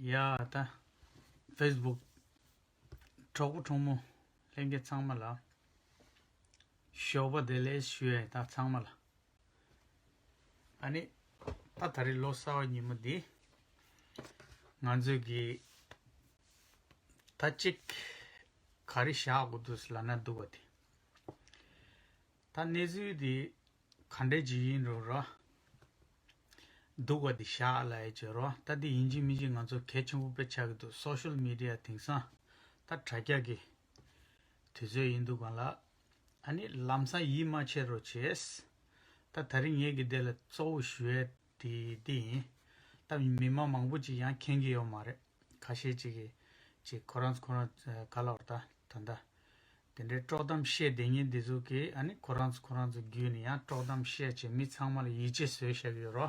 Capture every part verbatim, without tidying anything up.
ཡ་ད་ཕེ་སི་བུག་གྲོགས་པོ་གྲོགས་མོ་ལྷན་རྒྱས་ཚང་མ་ལ་ཞོགས་པ་བདེ་ལེགས་ཞུ་ཡས། ད་ཚང་མ་ལ་ཨ་ནི་ད་ད་རེས་ལོ་གསར་བ་ཉིན་མོ་འདི་ང་ཚོས་ཀྱི་ད་ཅིག་ག་རེ་བཞག་དགོས་འདུག་ལབ་ན་འདུག་པ་དེ། ད་གནས་ཚུལ་འདི་ག་འདྲ་ཅིག་ཡིན་རུང་རོ། སྡུག་པ་འདི་བཞག་ལབ་ཡས་བྱེད་རོ། ད་འདི་ཡིན་གཅིག་མིན་གཅིག་ང་ཚོ་གལ་ཆེན་པོ་དཔེ་ཆགས་ཀྱི་འདུག་སོ་ཤལ་མི་ཌི་ཡ་དེང་སང་ད་དྲ་རྒྱ་གི་དུས་ཚོད་ཡིན་འདུག་ག་ལ། ཨ་ནི་ལམ་སང་ཡིད་མ་ཆེས་རོགས་བྱེད། ད་ད་རིང་ངེད་ཀྱི་འདི་ལ་གཙོ་བོ་ཞུ་ཡས་དེ་འདི་ཡིན། ད་མི་མང་མང་པོ་ཅིག་ཡང་མཁྱེན་གྱི་ཡོད་མ་རེད། ཁ་ཤས་ཅིག་གིས་ཅིག་ཁོ་རང་ཁོ་རང་ག་ལ་བར་ད་ད་ད་དེ་འདྲའི་དཀྲོག་གཏམ་བཤད་བསྡད་མཁན་འདི་ཚོ་གིས་ཨ་ནི་ཁོ་རང་ཚོ་ཁོ་རང་ཚོ་བརྒྱུད་ནས་ཡང་དཀྲོག་གཏམ་བཤད་བྱས་མི་ཚང་མ་ལ་ཡིད་ཆེས་བཟོས་བཞག་གི་ཡོད་རོ།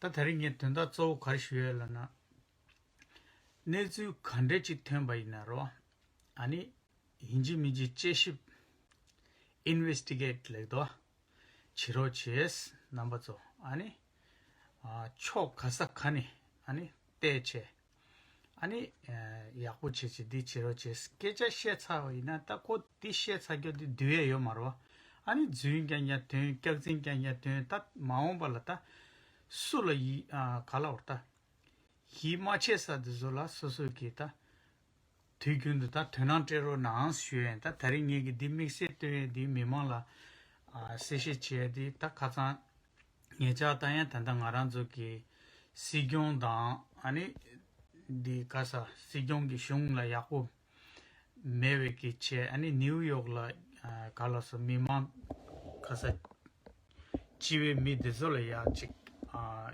ད་ད་རིང་ངས་དོན་དག་གཙོ་བོ་ག་རེ་ཞུ་ཡས་ལབ་ན། གནས་ཚུལ་ག་འདྲ་ཅིག་ཐོན་པ་ཡིན་ན་རོ། ཨ་ནི་ཡིན་གཅིག་མིན་གཅིག་དཔྱད་ཞིབ་ཨིན་ཝེ་སི་ཊི་གེ་ཊི་ལབ་དོ། བྱེད་རོགས་བྱེད། རྣམ་པ་ཚོ་ཨ་ནི་ཨ་ཕྱོགས་ག་ས་ག་ནས་ཨ་ནི་བལྟས་བྱས་ཨ་ནི་ཨ་ཡག་པོ་བྱེད་བྱེད་འདི་བྱེད་རོགས་བྱེད། སྐད་ཆ་བཤད་ཚར་བ་ཡིན་ན་ད་ཁོ་འདི་བཤད་ཚར་རྒྱུ་འདི་བསྡུ་ཡས་ཡོད་མ་རེད་བ། ཨ་ནི་རྫུན་རྐྱང་རྐྱང་ཐོན། སྐྱག་རྫུན་རྐྱང་རྐྱང་ཐོན། ད་མ་འོངས་པ་ལ་ད་སུ་ལ་ཡི་ཨ་ག་ལ་བར་ད་ཡིད་མ་ཆེས་ས་འདི་ཚོ་ལ་སོ་སོ་གིས་ད་དུས་རྒྱུན་དུ་ད་དོ་སྣང་སྤྲད་རོགས་གནང་ཞུ་ཡས། ད་ད་རིང་ངེད་ཀྱི་འདི་དམིགས་བསལ་སྟོན་ཡས་འདི་མི་མང་ལ་ཨ་གསལ་བཤད་བྱས་ཏེ་ད་ཁ་སང་ཉེ་ཆར་ད་ཡང་ད་ལྟ་ང་རང་ཚོ་གི་སྲིད་སྐྱོང་དང་ཨ་ནི་འདི་ག་ས་སྲིད་སྐྱོང་གི་གཞུང་ལ་ཡག་པོ་མེད་པའི་གི་ཆེད་ཨ་ནི་ནིའུ་ཡོག་ལ་ཨ་ག་ལ་སོ་མི་མང་ག་ས་སྤྱི་བའི་མི་འདི་ཚོ་ལ་ཡག་ཅིག་ཨ་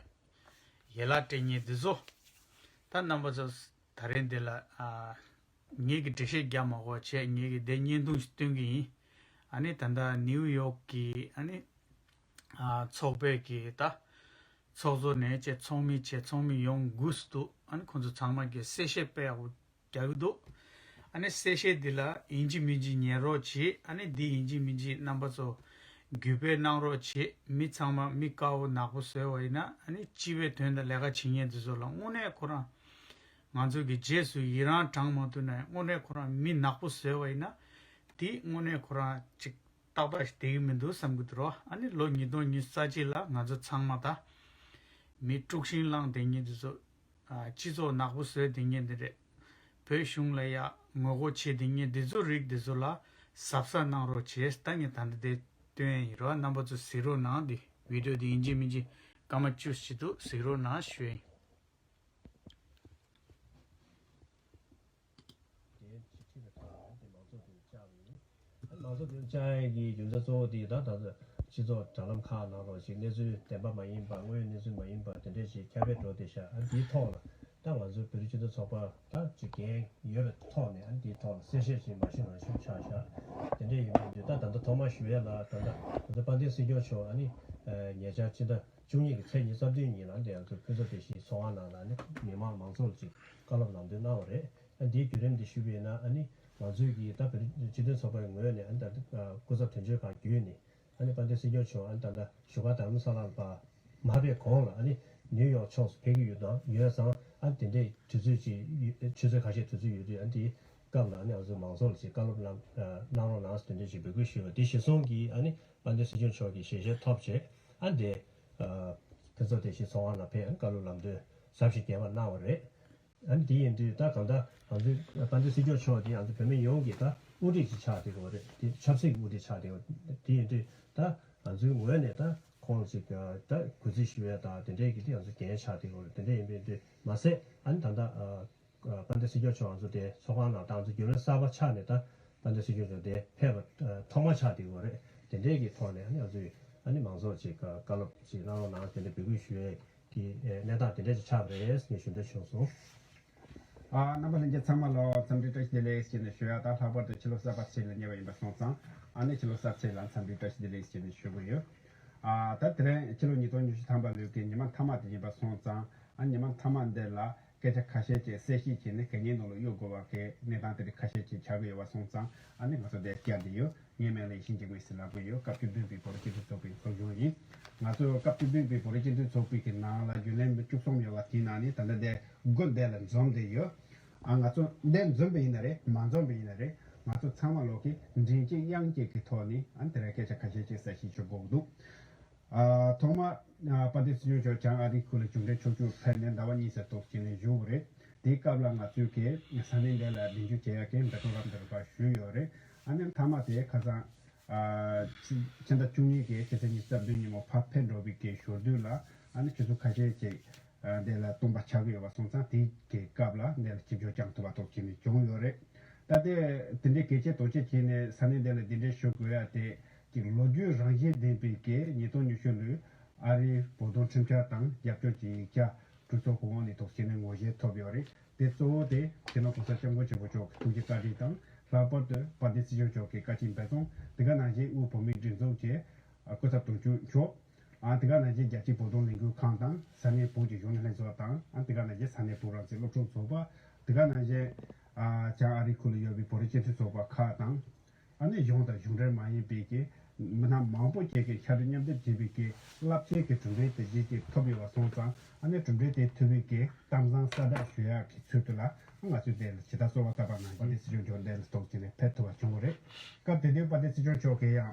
ཡན་ལག་སྤྲད་མཁན་འདི་ཚོ་ད་རྣམ་པ་ཚོ་ད་རིང་འདི་ལ་ཨ་ངེད་ཀྱི་འགྲེལ་བཤད་རྒྱག་མ་དགོས་པ་བྱས་ངེད་ཀྱི་འདི་བརྙན་ཐུང་ཞིག་སྟོན་གི་ཡིན། ཨ་ནི་ད་ལྟ་ནིའུ་ཡོག་གི་ཨ་ནི་ཨ་ཚོགས་པའི་གི་ད་ཚོགས་གཙོ་ནས་བཅས་ཚོགས་མི་བཅས་ཚོགས་མི་ཡོངས་དགུས་སུ་འདུག་ཨ་ནི་ཁོང་ཚོ་ཚང་མ་གི་གསལ་བཤད་དཔེ་ཡག་པོ་རྒྱག་གི་འདུག་ཨ་ནི་གསལ་བཤད་འདི་ལ་ཡིན་གཅིག་མིན་གཅིག་ཉན་རོགས་བྱེད། ཨ་ནི་འདི་ཡིན་གཅིག་མིན་གཅིག་རྣམ་པ་ཚོ་གུས་པས་གནང་རོགས་བྱེད། མི་ཚང་མ་མི་དཀར་པོ་ནག་པོ་བཟོས་པ་ཡིན་ན་ཨ་ནི་སྤྱི་པའི་དོན་དང་ལས་ཀ་བྱེད་མཁན་འདི་ཚོ་ལ་དངོས་གནས་ཁོ་རང་ང་ཚོ་གི་རྗེས་སུ་ཡི་རང་བགྲང་མ་ཐུབ་ན་དངོས་གནས་ཁོ་རང་མི་ནག་པོ་བཟོས་པ་ཡིན་ན་འདི་དངོས་གནས་ཁོ་རང་ཅིག་ཏག་ཏག་ཞིག་བསྡད་ཀྱི་མི་འདུག་བསམ་གྱི་འདུག་རོ། ཨ་ནི་ལོ་ཉིས་སྟོང་ཉི་ཤུ་རྩ་གཅིག་ལ་ང་ཚོ་ཚང་མ་ད་མི་དཀྲུག་ཤིང་བསླངས་བསྡད་མཁན་འདི་ཚོ་ཨ་སྤྱི་ཚོགས་ནག་པོ་བཟོས་བསྡད་མཁན་འདི་རེད། བོད་གཞུང་ལ་ཡ་ངོ་རྒོལ་བྱེད་བསྡད་མཁན་འདི་ཚོ་རིགས་འདི་ཚོ་ལ་གཟབ་གཟབ་གནང་རོགས་བྱེད། ད་ངས་ད་ལྟ་དེ་སྟོན་ཡིན་རོ། རྣམ་པ་ཚོ་གཟིགས་རོགས་གནང་། འདི་བི་ཌི་ཡོ་འདི་ཡིན་གཅིག་མིན་གཅིག་སྐར་མ་བཅུ་ཞིག་འདུག་གཟིགས་རོགས་གནང་ཞུ་ཡིན། དེའི་ཕྱི་ཕྱི་ལ་དྲངས་ཏེ་མང་ཚོགས་དེར་བཅར་བ་ཡིན། མང་ཚོགས་དེར་བཅར་ཡས་ཀྱི་རྒྱུ་མཚན་གཙོ་བོ་དེ་ད་ད་ལྟ་སྤྱི་ཚོགས་དྲ་ལམ་ཁག་ནང་རོགས་ཞིག་གནས་ཚུལ་བདེན་པ་མ་ཡིན་པ་དངོས་ཡོད་གནས་ཚུལ་མ་ཡིན་པ་དེ་འདྲས་ཞིག་ཁྱབ་སྤེལ་འགྲོ་བསྡད་ཤག་ཨ་འདིའི་ཐོག་ལ་ད་ང་ཚོའི་བོད་རིགས་སྤྱི་མཐུན་ཚོགས་པ་ད་ཅིག་འགན་ཡོད་པའི་ཐོག་ནས་ཨ་འདིའི་ཐོག་ལ་གསལ་བཤད་ཞིག་མ་ཞུས་རང་ཞུས་ཆགས་ཤག་དེ་འདྲས་ཡིན་པའི་དུས་ད་ད་ལྟ་ཐོག་མར་ཞུ་ཡས་ལ་ད་ལྟ་ང་ཚོ་དཔལ་ལྡན་སྲིད་སྐྱོང་མཆོག་ཨ་ནི་ཉེ་ཆར་ཕྱི་ཟླ་བཅུ་གཉིས་ཀྱི་ཚེས་ཉི་ཤུ་རྩ་བདུན་ཉིན་ལ་འདི་ང་ཚོ་ཕུན་ཚོགས་བདེ་སྐྱིད་ཚོགས་ཁང་ནང་ལ་ནི་མི་མང་མང་ཚོགས་ལ་ཅིག་བཀའ་སློབ་ལམ་སྟོན་གནང་བ་རེད། ཨ་འདིའི་བརྒྱུད་རིམ་འདི་ཞུས་པ་ཡིན་ན་ཨ་ནི་ང་ཚོའི་གི་ད་བོད་རིགས་སྤྱི་མཐུན་ཚོགས་པའི་ངོས་ནས་ཨ་ནི་ད་ལྟ་སྐུ་ཚབ་དོན་གཅོད་ཁང་བརྒྱུད་ནས་ཨ་ནི་དཔལ་ལྡན་སྲིད་སྐྱོང་མཆོག་ཨ་ནི་ད་ལྟ་བཞུགས་སྒར་རྡ་རམ་ས་ལར་མ་ཕེབས་གོང་ལ་ཨ་ནི་ནིའུ་ཡོག་ཕྱོགས་སུ་ཕེབས་ཀྱི་ཡོད་དང་ཡོད་ཙང་ཨ་དེ་འདྲའི་དུས་ཚོད་ཅིག་ཡོད་ཆུ་ཚོད་ཁ་ཤས་དུས་ཚོད་ཡོད་དུས་ཨ་འདིའི་སྐབས་ལ་ཨ་ནི་ང་ཚོ་མང་ཚོགས་ལ་ཅིག་བཀའ་སློབ་གནང་གནང་རོགས་གནང་ཟེར་དེ་འདྲ་ཅིག་འབོད་སྐུལ་ཞུས་པ་དེ་གཞིར་བཟུང་གིས་ཨ་ནི་དཔལ་ལྡན་སྲིད་སྐྱོང་མཆོག་གི་ཞལ་བཞེས་ཐོབ་བྱས་ཨ་འདི་ཕུན་ཚོགས་བདེ་སྐྱིད་ཚོགས་ཁང་ནང་ཕེབས་ཨ་ནི་བཀའ་སློབ་ལམ་སྟོན་ཟབ་ཞིང་རྒྱས་པ་གནང་བ་རེད། ཨ་ནི་དེ་ཡིན་དུས་ད་གང་ལྟར་ང་ཚོའི་དཔལ་ལྡན་སྲིད་སྐྱོང་མཆོག་དེ་ང་ཚོ་བོད་མི་ཡོངས་ཀྱི་ད་དབུ་ཁྲིད་ཅིག་ཆགས་བསྡད་ཡོད་རེད། དེ་ཆབ་སྲིད་ཀྱི་དབུ་ཁྲིད་ཆགས་བསྡད་ཡོད་རེད། དེ་ཡིན་དུས་ད་ང་ཚོའི་ངོས་ནས་ད་ཁོང་ལ་ཅིག་ད་གུས་བརྩི་ཞུ་ཡས་དང་དེ་འདྲའི་གི་དེ་ང་ཚོ་འགན་ཆགས་བསྡད་ཡོད་རེད། དེ་འདྲ་ཡིན་པའི་དུས་མ་ཟད་ཨ་ནི་ད་ལྟ་དཔལ་ལྡན་སྲིད་སྐྱོང་མཆོག་ང་ཚོ་དེ་ཚོགས་ཁང་ནང་ད་ང་ཚོ་རྒྱུན་ལས་གསར་པ་ཆགས་ནས་ད་དཔལ་ལྡན་སྲིད་སྐྱོང་མཆོག་དེ་ཕེབས་པ་ཐོག་མ་ཆགས་བསྡད་ཡོད་རེད། དེ་འདྲའི་གི་ཐོག་ནས་ཨ་ནི་ང་ཚོས་ཨ་ནི་མང་ཚོགས་ཅིག་བཀའ་སློབ་ཅིག་གནང་རོགས་གནང་དེ་འདྲ་འབོད་སྐུལ་ཞུ་ཡས་ཀྱི་གནས་སྟངས་དེ་འདྲ་ཅིག་ཆགས་པ་རེད་ངས་ཞུ་འདོད་བྱུང་སོང་། ཨ་རྣམ་པ་ལྷན་རྒྱས་ཚང་མ་ལ་འཚམས་འདྲི་བཀྲ་ཤིས་བདེ་ལེགས་ཞེས་ནས་ཞུ་ཡ་དང་ལྷག་པར་དུ་ཕྱི་ལོ་གསར་པ་ཚེས་ལ་ཉེ་བ་ཡིན་པ་སོང་ཙང་ཨ་ནི་ཕྱི་ལོ་གསར་ཚེས་ལ་འཚམས་འདྲི་བཀྲ་ཤིས་བདེ་ལེགས་ཞེས་ནས་ཞུ་གི་ཡོད། ཨ་ད་དེ་རིང་ཕྱི་ལོ་ཉིས་སྟོང་ཉི་ཤུ་ཐམ་པ་ལོའི་གི་ཉི་མ་མཐའ་མ་དེ་ཡིན་པ་སོང་ཙང་ཨ་ཉི་མ་མཐའ་མ་འདི་ལ་སྐད་ཆ་ཁ་ཤས་ཅིག་གསལ་བཤད་བྱས་ནས་གད་སྙིགས་ནང་ལ་གཡུག་དགོས་པ་གི་གནས་སྟངས་དེ་འདྲ་ཁ་ཤས་ཅིག་ཆགས་ཀྱི་ཡོད་པ་སོང་ཙང་ཨ་ནི་ང་ཚོ་འདིར་བསྐྱར་བསྡད་ཡོད། ངའི་མིང་ལ་ཡེ་ཤེས་འཇིགས་མེད་ཟེར་ལབ་ཀྱི་ཡོད། སྐབས་བཅུ་བདུན་པའི་བོད་རིགས་སྤྱི་མཐུན་ཚོགས་པའི་ཚོགས་གཞོན་ཡིན། ང་ཚོས་སྐབས་བཅུ་བདུན་པའི་བོད་རིགས་སྤྱི་མཐུན་ཚོགས་པའི་གི་ནང་ལ་རྒྱུན་ལས་མི་བཅུ་གསུམ་ཡོད་པ་དེའི་ནང་ནས་ད་ལྟ་དེ་དགུ་འདི་ལ་འཛོམས་བསྡད་ཡོད། ཨ་ང་ཚོ་འདིར་འཛོམས་པ་ཡིན་ན་རེད། མ་འཛོམས་པ་ཡིན་ན་རེད། ང་ཚོ་ཚང་མ་ལོག་གི་མགྲིན་གཅིག་དབྱངས་གཅིག་གི་ཐོག་ནས་ཨ་དེ་རིང་སྐད་ཆ་ཁ་ཤས་ཅིག་གསལ་བཤད་ཞུ་དགོས་འདུག་ཨ་ཐོག་མར་ཨ་དཔལ་ལྡན་སྲིད་སྐྱོང་མཆོག་བྱང་ཨ་རིའི་ཁུལ་ལ་གཞུང་འབྲེལ་ཕྱོགས་བཅུར་ཕེབས་ནས་ཟླ་བ་གཉིས་ཙམ་ཐོག་ཅིག་ནས་བཞུགས་པ་རེད། དེའི་སྐབས་ལ་ང་ཚོས་ཀྱི་ས་གནས་འདི་ལ་གདན་ཞུ་བྱེད་ཡག་གི་འབད་བརྩོན་རབ་དང་རིམ་པ་ཞུས་ཡོད་རེད། ཨ་ནི་མཐའ་མ་དེ་ཁ་སང་ཨ་ཕྱི་ཕྱི་ཟླ་བཅུ་གཉིས་ཀྱི་ཕྱི་ཚེས་ཉི་ཤུ་རྩ་བདུན་ཉིན་མོ་ཕར་ཕེབས་འགྲོ་བའི་གི་ཞོར་དུས་ལ་ཨ་ནི་ཆུ་ཚོད་ཁ་ཤས་ཅིག་ཨ་འདི་ལ་སྟོང་པ་ཆགས་ཀྱི་ཡོད་པ་སོང་ཙང་། དེའི་གི་སྐབས་ལ་འདི་ལ་ཆིབས་བསྒྱུར་བསྐྱངས་ཐུབ་པ་ཐོག་ཅིག་ནས་བྱུང་ཡོད་རེད། ད་ལྟའི་དེ་འདྲའི་གལ་ཆེ་དོན་ཆེ་བྱས་ནས་ས་གནས་འདི་ལ་གདན་འདྲེན་ཞུ་དགོས་ཡ་དེ་ཅིག་ལོ་རྒྱུས་རང་བཞིན་ལྡན་པའི་གི་ཉིས་སྟོང་ཉི་ཤུ་ལོའི་ཨ་རིའི་བོད་དོན་ཁྲིམས་འཆར་དང་རྒྱབ་སྐྱོར་གྱི་ཡིག་ཆ་གྲོས་ཚོགས་གོང་འོག་ནས་ཐོག་ཅིག་ནས་ངོས་བཞེས་ཐོབ་ཡོད་རེད། དེ་གཙོ་བོ་དེ་སྤྱི་ནོར་གོང་ས་སྐྱབས་མགོན་ཆེན་པོ་མཆོག་གི་ཐུགས་རྗེ་བཀའ་དྲིན་དང་། ལྷག་པར་དུ་དཔལ་ལྡན་སྲིད་སྐྱོང་མཆོག་གི་བཀའ་དྲིན་འབད་བརྩོན། དེ་ག་ནང་བཞིན་དབུས་བོད་མིའི་སྒྲིག་འཛུགས་ཀྱི་སྐུ་ཚབ་དོན་གཅོད་མཆོག་ཨ་དེ་ག་ནང་བཞིན་རྒྱལ་སྤྱིའི་བོད་དོན་ལས་འགུལ་ཁང་དང་ས་གནས་བོད་ཀྱི་གཞོན་ནུ་ལྷན་ཚོགས་དང་། ཨ་དེ་ག་ནང་བཞིན་ས་གནས་བོད་རང་བཙན་སློབ་ཕྲུག་ཚོགས་པ། དེ་ག་ནང་བཞིན་ཨ་བྱང་ཨ་རིའི་ཁུལ་ལ་ཡོད་པའི་བོད་རིགས་སྤྱི་མཐུན་ཚོགས་པ་ཁག་དང་། ཨ་ནི་གཞུང་དང་གཞུང་འབྲེལ་མ་ཡིན་པའི་གི་མི་སྣ་མང་པོ་བཅས་ཀྱིས་ཕྱར་གྲུ་མཉམ་འདེགས་བྱས་པའི་གི་རླབས་ཆེན་གྱི་གྲུབ་འབྲས་དེ་རྗེས་ཀྱི་ཐོབ་ཡོད་པ་སོང་ཙང་། ཨ་ནི་གྲུབ་འབྲས་དེ་ཐོབ་པའི་གི་གཏམ་བཟང་གསལ་བསྒྲགས་ཞུ་ཡག་གི་ཚུལ་དུ་ལ་ང་ཚོས་དེ་ལ་ཇི་ལྟར་གསོལ་བ་བཏབ་པ་ནང་བཞིན་དཔལ་ལྡན་སྲིད་སྐྱོང་མཆོག་འདི་ལ་ཐོག་ཅིག་ནས་ཕེབས་ཐུབ་པ་བྱུང་བ་རེད། སྐབས་དེ་དུས་དཔལ་ལྡན་སྲིད་སྐྱོང་མཆོག་གིས་ཡང་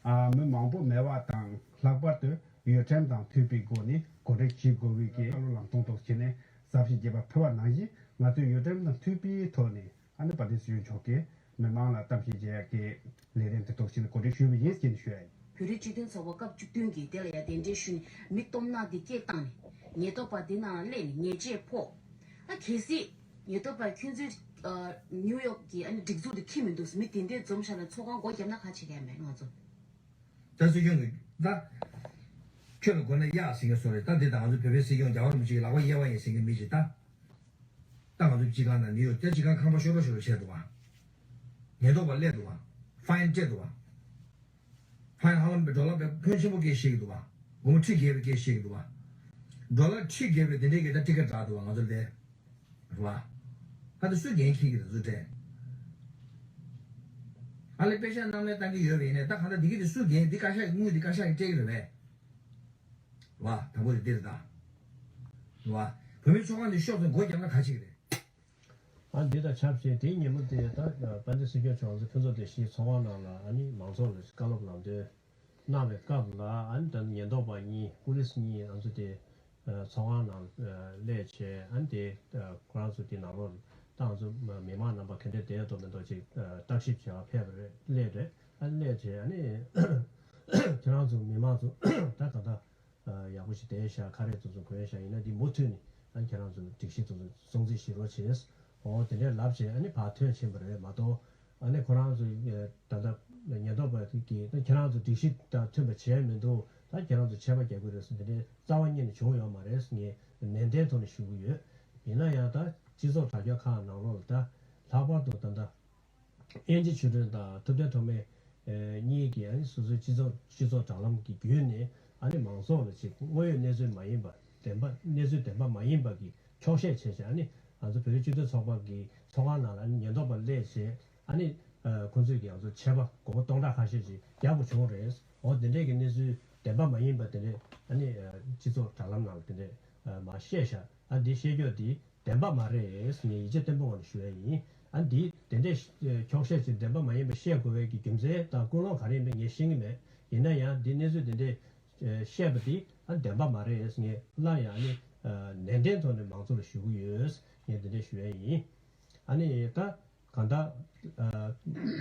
ཨ་མི་མང་པོ་མེད་པ་དང་། ལྷག་པར་དུ་ཡུལ་ཁྲིམས་དང་མཐུན་པའི་སྒོ་ནས་གོ་སྒྲིག་བྱེད་དགོས་པའི་གི་བཀའ་སློབ་ལམ་སྟོན་ཐོག་ཅིག་ནས་ཟབ་ཞིང་རྒྱས་པ་ཕུལ་བ་ནང་བཞིན། ང་ཚོས་ཡུལ་ཁྲིམས་དང་མཐུན་པའི་ཐོག་ནས་ཨ་ནི་དཔལ་ལྡན་སྲིད་སྐྱོང་མཆོག་གིས་མི་མང་ལ་གཏམ་བཤད་བྱེད་ཡག་གི་ལས་རིམ་དེ་ཐོག་ཅིག་ནས་གོ་སྒྲིག་ཞུས་པ་ཡིན་ཟེར་ནས་ཞུ་ཡ་ཡིན། བོད་རིགས་སྤྱི་མཐུན་ཚོགས་པ་སྐབས་བཅུ་བདུན་གྱིས་དེ་ལ་ཡང་གདན་འདྲེན་ཞུས་ནས་མི་སྟོབས་ནག་འདི་སྐད་བཏང་ནས་ཉེན་རྟོག་པ་འདི་ནང་ལ་སླེབས་ནས་ཉེས་ཆད་ཕོག་ཨ་གལ་སྲིད་ཉེན་རྟོག་པ་ཁྱོད་ཚོའི་ཨ་ནིའུ་ཡོག་གི་ཨ་ནི་སྒྲིག་འཛུགས་འདི་ཁྱི་མི་འདུག་མི་དེ་འདྲས་འཛོམས་ཤག་ལ་ཚོགས་ཁང་སྒོ་བརྒྱབ་ན་ག་བྱེད་མཁན་མེད་ང་ཚོ། ད་སྲིད་སྐྱོང་གི་ད་ཁྱོད་ལ་དགོས་ན་གཡག་ཟེར་མཁན་བཟོ་རེད། ད་འདི་ད་ང་ཚོ་བོད་པའི་སྲིད་སྐྱོང་རྒྱལ་བ་རིན་པོ་ཆེ་གི་ལག་པ་གཡས་པ་ཡིན་ཟེར་མཁན་མི་ཅིག་ད། ད་ང་ཚོ་སྤྱི་ཁང་ནང་ནིའུ་ཡོག་ད་སྤྱི་ཁང་ཁང་པ་ཤོར་རོ་ཤོར་རོ་བྱས་འདུག་བ། ཉེན་རྟོག་པ་སླེབས་འདུག་བ། ཕ་ཡིན་སྤྲད་འདུག་བ། ཕ་ཡིན་ཧ་ལམ་པའི་ཌོ་ལར་པའི་ཕོན་ཆེན་པོ་སྐད་བཤད་ཀྱི་འདུག་བ། སྒོར་མོ་ཁྲི་བརྒལ་བའི་སྐད་བཤད་ཀྱི་འདུག་བ། ཌོ་ལར་ཁྲི་བརྒལ་བའི་དེ་འདྲའི་གི་ད་ཊི་ཀེ་ཊི་རག་འདུག་བ་ང་ཚོ་ལ་དེ། རེད་བ། ད་དེ་སུས་འགན་འཁྱེར་གྱི་རེད་ཟུར་ཁྲལ། ཨ་ལས་པེ་ཤག་གནང་མེད་བཏང་གི་ཡོད་པ་ཡིན་ནའི་ད་གང་ལྟར་འདི་གི་དེ་སུས་འགན་འདི་བཀའ་ཤག་གི་དངུལ་འདི་བཀའ་ཤག་གིས་སྤྲད་ཀྱི་རེད་པས། བ། དང་པོ་དེ་འདིར་ད། བ། བོད་མིའི་ཚོགས་ཁང་འདི་ཤོག་ཙང་སྒོ་བརྒྱབ་ན་ག་བྱེད་ཀྱི་རེད། ཨ་འདི་དང་ཆབས་ཅིག་དེའི་ཉིན་མོ་དེ་ད་དཔལ་ལྡན་སྲིད་སྐྱོང་མཆོག་ཚོ་ཕུན་ཚོགས་སྡེ་བཞིའི་ཚོགས་ཁང་ནང་ལ་ཨ་ནི་མང་ཚོགས་ལ་བཀའ་སློབ་ལམ་སྟོན་གནང་བའི་སྐབས་ལ། ཨ་ནི་ད་ཉེན་རྟོག་པ་གཉིས་པུ་ལིས་གཉིས་ང་ཚོ་དེ་ཚོགས་ཁང་ནང་སླེབས་བྱས། ཨ་ནི་དེ་ཁོ་རང་ཚོ་དེ་ནང་ལོགས་ད་ང་ཚོ་མི་མང་རྣམ་པ་ག་འདྲས་བསྡད་འདུག་མི་འདུག་ཅིག་བརྟག་ཞིབ་བྱེད་པར་ཕེབས་པ་རེད། སླེབས་རེད། ཨ་ནི་སླེབས་བྱས་ཨ་ནི་ཁྱེད་རང་ཚོ་མི་མང་ཚོ་ད་ག་ད། ཡག་པོ་ཞིག་བསྡད་ཤག་ཁ་རས་ཚོ་ཚོ་གོན་ཤག་ཡིན་ན་འདི་མུ་མཐུད་ནས་ཨ་ནི་ཁྱེད་རང་ཚོ་སྒྲིག་གཞི་ཚོ་ཚོ་སྲུང་བརྩི་ཞུ་རོགས་བྱེད། འོ་དེ་འདྲས་ལབ་བྱས་ཨ་ནི་ཕར་ཐོན་ཕྱིན་པ་རེད་མ་གཏོགས། ཨ་ནི་ཁོ་རང་ཚོ་ད་ལྟ་ཉེན་རྟོག་པ་གིས་ད་ཁྱེད་རང་ཚོ་སྒྲིག་གཞི་དང་མཐུན་པ་བྱས་མི་འདུག་ད་ཁྱེད་རང་ཚོ་ཆད་པ་རྒྱག་གི་རེད་ཟེར་འདི་འདྲས་རྩ་བ་ཉིད་ནས་བྱུང་ཡོད་མ་རེད་ཟེར་ངས་ནན་ཏན་ཐོག་ནས་ཞུ་གི་ཡོད། ཡིན་ན་ཡང་ད་སྤྱི་ཚོགས་དྲ་རྒྱ་ཁག་ནང་ལོགས་ལ་ད་ལྷག་པར་དུ་ད་ལྟ། དབྱིན་ཇི་ཆོས་སྒྲོན་དང་ཐུབ་བསྟན་ཐོགས་མེད་གཉིས་ཀྱིས་ཨ་ནི་སོ་སོའི་སྤྱི་ཚོགས་སྤྱི་ཚོགས་དྲ་ལམ་གྱི་བརྒྱུད་ནས་ཨ་ནི་མང་ཚོགས་ལ་ཅིག་དངོས་ཡོད་གནས་ཚུལ་མ་ཡིན་པ་བདེན་པ་གནས་ཚུལ་བདེན་པ་མ་ཡིན་པ་གི་འཁྱོག་བཤད་བྱས་བྱས། ཨ་ནི་ང་ཚོ་བོད་རིགས་སྤྱི་མཐུན་ཚོགས་པ་གི་ཚོགས་ཁང་ནང་ལ་ཨ་ནི་ཉེན་རྟོག་པ་སླེབས་བྱས། ཨ་ནི་ཁོང་ཚོས་ཀྱིས་ང་ཚོ་ཆད་པ་སྒོར་མོ་སྟོང་ཕྲག་ཁ་ཤས་ཅིག་རྒྱག་དགོས་བྱུང་བ་རེད། འོ་དེ་འདྲས་ཀྱི་གནས་ཚུལ་བདེན་པ་མ་ཡིན་པ་དེ་འདྲས་ཨ་ནི་སྤྱི་ཚོགས་དྲ་ལམ་ནང་ལ་དེ་འདྲས་མར་བཤད་ཤག་ཨ་འདི་བཤད་རྒྱུ་འདི། བདེན་པ་མ་རེད་ཟེར་ངས་ཡིད་ཆེས་བརྟན་པོའི་ངང་ནས་ཞུ་ཡ་ཡིན། ཨ་འདི་དེ་འདྲས་འཁྱོག་བཤད་ཅིག་བདེན་པ་མ་ཡིན་པ་བཤད་དགོས་པའི་གི་རྒྱུ་མཚན་དང་ཀུན་སློང་ག་རེ་ཡིན་པ་ངས་ཤེས་ཀྱི་མེད། ཡིན་ན་ཡང་འདི་གནས་ཚུལ་དེ་འདྲས་བཤད་པ་འདི་ཨ་བདེན་པ་མ་རེད་ཟེར་ངས་སླར་ཡང་ཨ་ནི་ནན་ཏན་ཐོག་ནས་མང་ཚོགས་ལ་ཞུ་གི་ཡོད་ངས་དེ་འདྲས་ཞུ་ཡ་ཡིན། ཨ་ནི་ད། གང་ལྟར།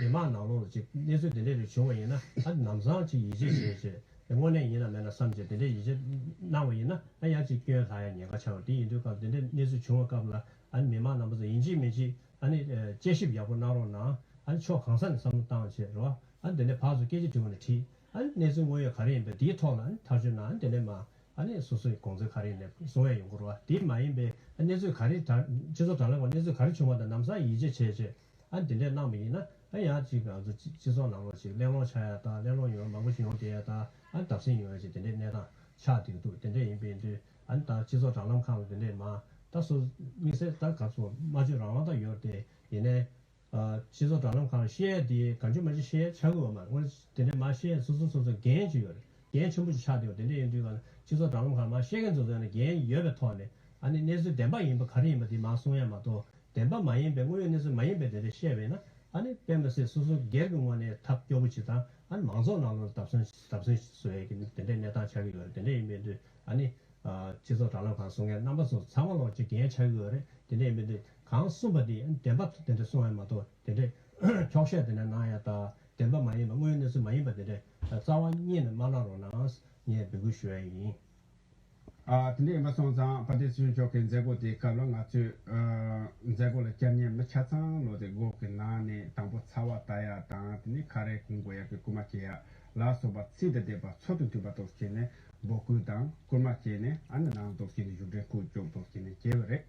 མི་མང་ནང་ལོགས་ལ་ཅིག་གནས་ཚུལ་དེ་འདྲས་རེ་བྱུང་བ་ཡིན་ན་ཨ་ནམ་སང་ཅིག་ཡིད་ཆེས་བྱས་བྱས་དངོས་གནས་ཡིན་ན་མེད་ན་བསམ་བྱས་དེ་འདྲས་ཡིད་ཆེས་གནང་བ་ཡིན་ན་ཨ་ཡང་ཅིག་སྐྱོན་ལྷག་ཡ་ཉེན་ཁ་ཆགས་པ་དེ་ཡིན་དུས་སྐབས་དེ་འདྲས་གནས་ཚུལ་བྱུང་བའི་སྐབས་ལ་ཨ་ནི་མི་མང་རྣམ་པ་ཚོ་ཡིན་གཅིག་མིན་གཅིག་ཨ་ནི་དཔྱད་ཞིབ་ཡག་པོ་གནང་རོགས་གནང་། ཨ་ནི་ཕྱོགས་གང་ས་ནས་བསམ་བློ་བཏང་བྱས་རོགས། ཨ་ནི་དེ་ནས་ཕར་ཚུར་སྐད་ཆ་དྲི་བ་ནས་དྲིས། ཨ་ནི་གནས་ཚུལ་དངོས་ཡོད་ག་རེ་ཡིན་པས་དེའི་ཐོག་ལ་ཨ་ནི་ཐག་གཅོད་གནང་། ཨ་ནི་དེ་ནས་མ་ཨ་ནི་སོ་སོའི་དགོངས་ཚུལ་ག་རེ་ཡིན་ནས་གསུང་ཡ་ཡོང་གི་རེད་བ། དེ་མ་ཡིན་པའི་ཨ་གནས་ཚུལ་ག་རེ་དྲ་སྤྱི་ཚོགས་དྲ་ལམ་པར་གནས་ཚུལ་ག་རེ་བྱུང་བ་དང་ལམ་སང་ཡིད་ཆེས་བྱས་བྱས་ཨ་ནི་དེ་འདྲས་གནང་བ་ཡིན་ན་ཨ་ཡང་ཅིག་ང་ཚོ་སྤྱི་སྤྱི་ཚོགས་ནང་ལོགས་ཅིག་གླེང་སློང་ཆགས་ཡ་དང་གླེང་སློང་ཡོང་མང་པོ་ཞིག་ཡོང་བསྡད་ཡ་དང་ཨ་ནི་བརྡབ་གསིག་ཡོང་ཡ་ཅིག་དེ་འདྲས་གནས་སྟངས་ཆགས་བསྡད་ཀྱི་འདུག་དེ་འདྲས་ཡིན་པ་ཡིན་དུས་ཨ་ནི་ད་སྤྱི་ཚོགས་དྲ་ལམ་ཁག་ལ་དེ་འདྲས་མ་ད་སོ་དམིགས་བསལ་ད་ག་ཚོད་སྨྲ་བརྗོད་རང་དབང་ད་ཡོད་དེ་ཡིན་ནའི། སྤྱི་ཚོགས་དྲ་ལམ་ཁག་ལ་བཤད་ཡས་དེ་གང་བྱུང་མང་བྱུང་བཤད་ཡས་ཆགས་ཀྱི་ཡོད་མ་རེད། དངོས་གནས་དེ་འདྲའི་མར་བཤད་ཡས་སོ་སོ་སོ་སོ་འགན་ཅིག་ཡོད་རེད། འགན་ཆེན་པོ་ཅིག་ཆགས་བསྡད་ཡོད། དེ་འདྲ་ཡིན་དུས་གང་ལ་སྤྱི་ཚོགས་དྲ་ལམ་ཁག་ལ་མར་བཤད་མཁན་ཚོ་ཚོ་ནས་འགན་ཡོད་པའི་ཐོག་ནས་ཨ་ནི་གནས་ཚུལ་བདེན་པ་ཡིན་པ་ག་རེ་ཡིན་པ་དེ་མར་གསུང་ཡས་མ་གཏོགས། བདེན་པ་མ་ཡིན་པའི་དངོས་ཡོད་གནས་ཚུལ་མ་ཡིན་པའི་དེ་འདྲ་བཤད་པས་ན། ཨ་ནི་དཔེ་མི་སྲིད་སོ་སོ་སྒེར་གྱི་ངོས་ནས་ཐབས་སྐྱོ་པོ་ཅིག་དང་། ཨ་ནི་མང་ཚོགས་ནང་ལོགས་བརྡབ་གསིག་བརྡབ་གསིག་བཟོ་ཡས་ཀྱི་དེ་འདྲའི་གནས་སྟངས་ཆགས་ཀྱི་ཡོད་རེད། དེ་འདྲ་ཡིན་པའི་དུས་ཨ་ནི་སྤྱི་ཚོགས་དྲ་ལམ་ཁག་སྲུང་མཁན་རྣམ་པ་ཚོ་ཚང་མ་ལོག་ཅིག་འགན་ཆགས་ཀྱི་ཡོད་རེད། དེ་འདྲ་ཡིན་པའི་དུས་གང་གསུངས་པ་དེ་བདེན་པ་དེ་འདྲ་གསུང་ཡ་མ་གཏོགས། དེ་འདྲའི་འཁྱོག་བཤད་དེ་འདྲ་གནང་ཡ་དང་། བདེན་པ་མ་ཡིན་པ་དངོས་ཡོད་གནས་ཚུལ་མ་ཡིན་པ་དེ་འདྲ་རྩ་བ་ཉིད་ནས་མ་གནང་རོགས་གནང་ངས་འབོད་སྐུལ་ཞུ་ཡ་ཡིན། ཨ། དེ་འདྲ་ཡིན་པ་སོང་ཙང་དཔལ་ལྡན་སྲིད་སྐྱོང་མཆོག་གི་མཛད་སྒོ་དེའི་སྐབས་ལ་ང་ཚོས་ཨ་མཛད་སྒོ་ལ་བཅར་མཁན་མི་ཆ་ཚང་ལོ་དེ་སྒོ་གི་ནང་ནས་དང་པོ་ཚ་བ་ལྟ་ཡ་དང་། དེ་ནས་ཁ་རས་གོན་དགོས་ཡ་གི་སྐུལ་མ་བྱེད་ཡ་ལ་སོགས་པ་ཚིག་དང་ལྡན་པ་ཚོ་དང་མཐུན་པ་ཏོག་བྱས་ནས་འབོད་སྐུལ་དང་སྐུལ་མ་བྱས་ནས། ཨ་ནི་ནང་ཏོག་བྱས་ནས་བཞུགས་གྲལ་ཁུག་ཅོག་ཏོག་བྱས་ནས་བྱས་པ་རེད།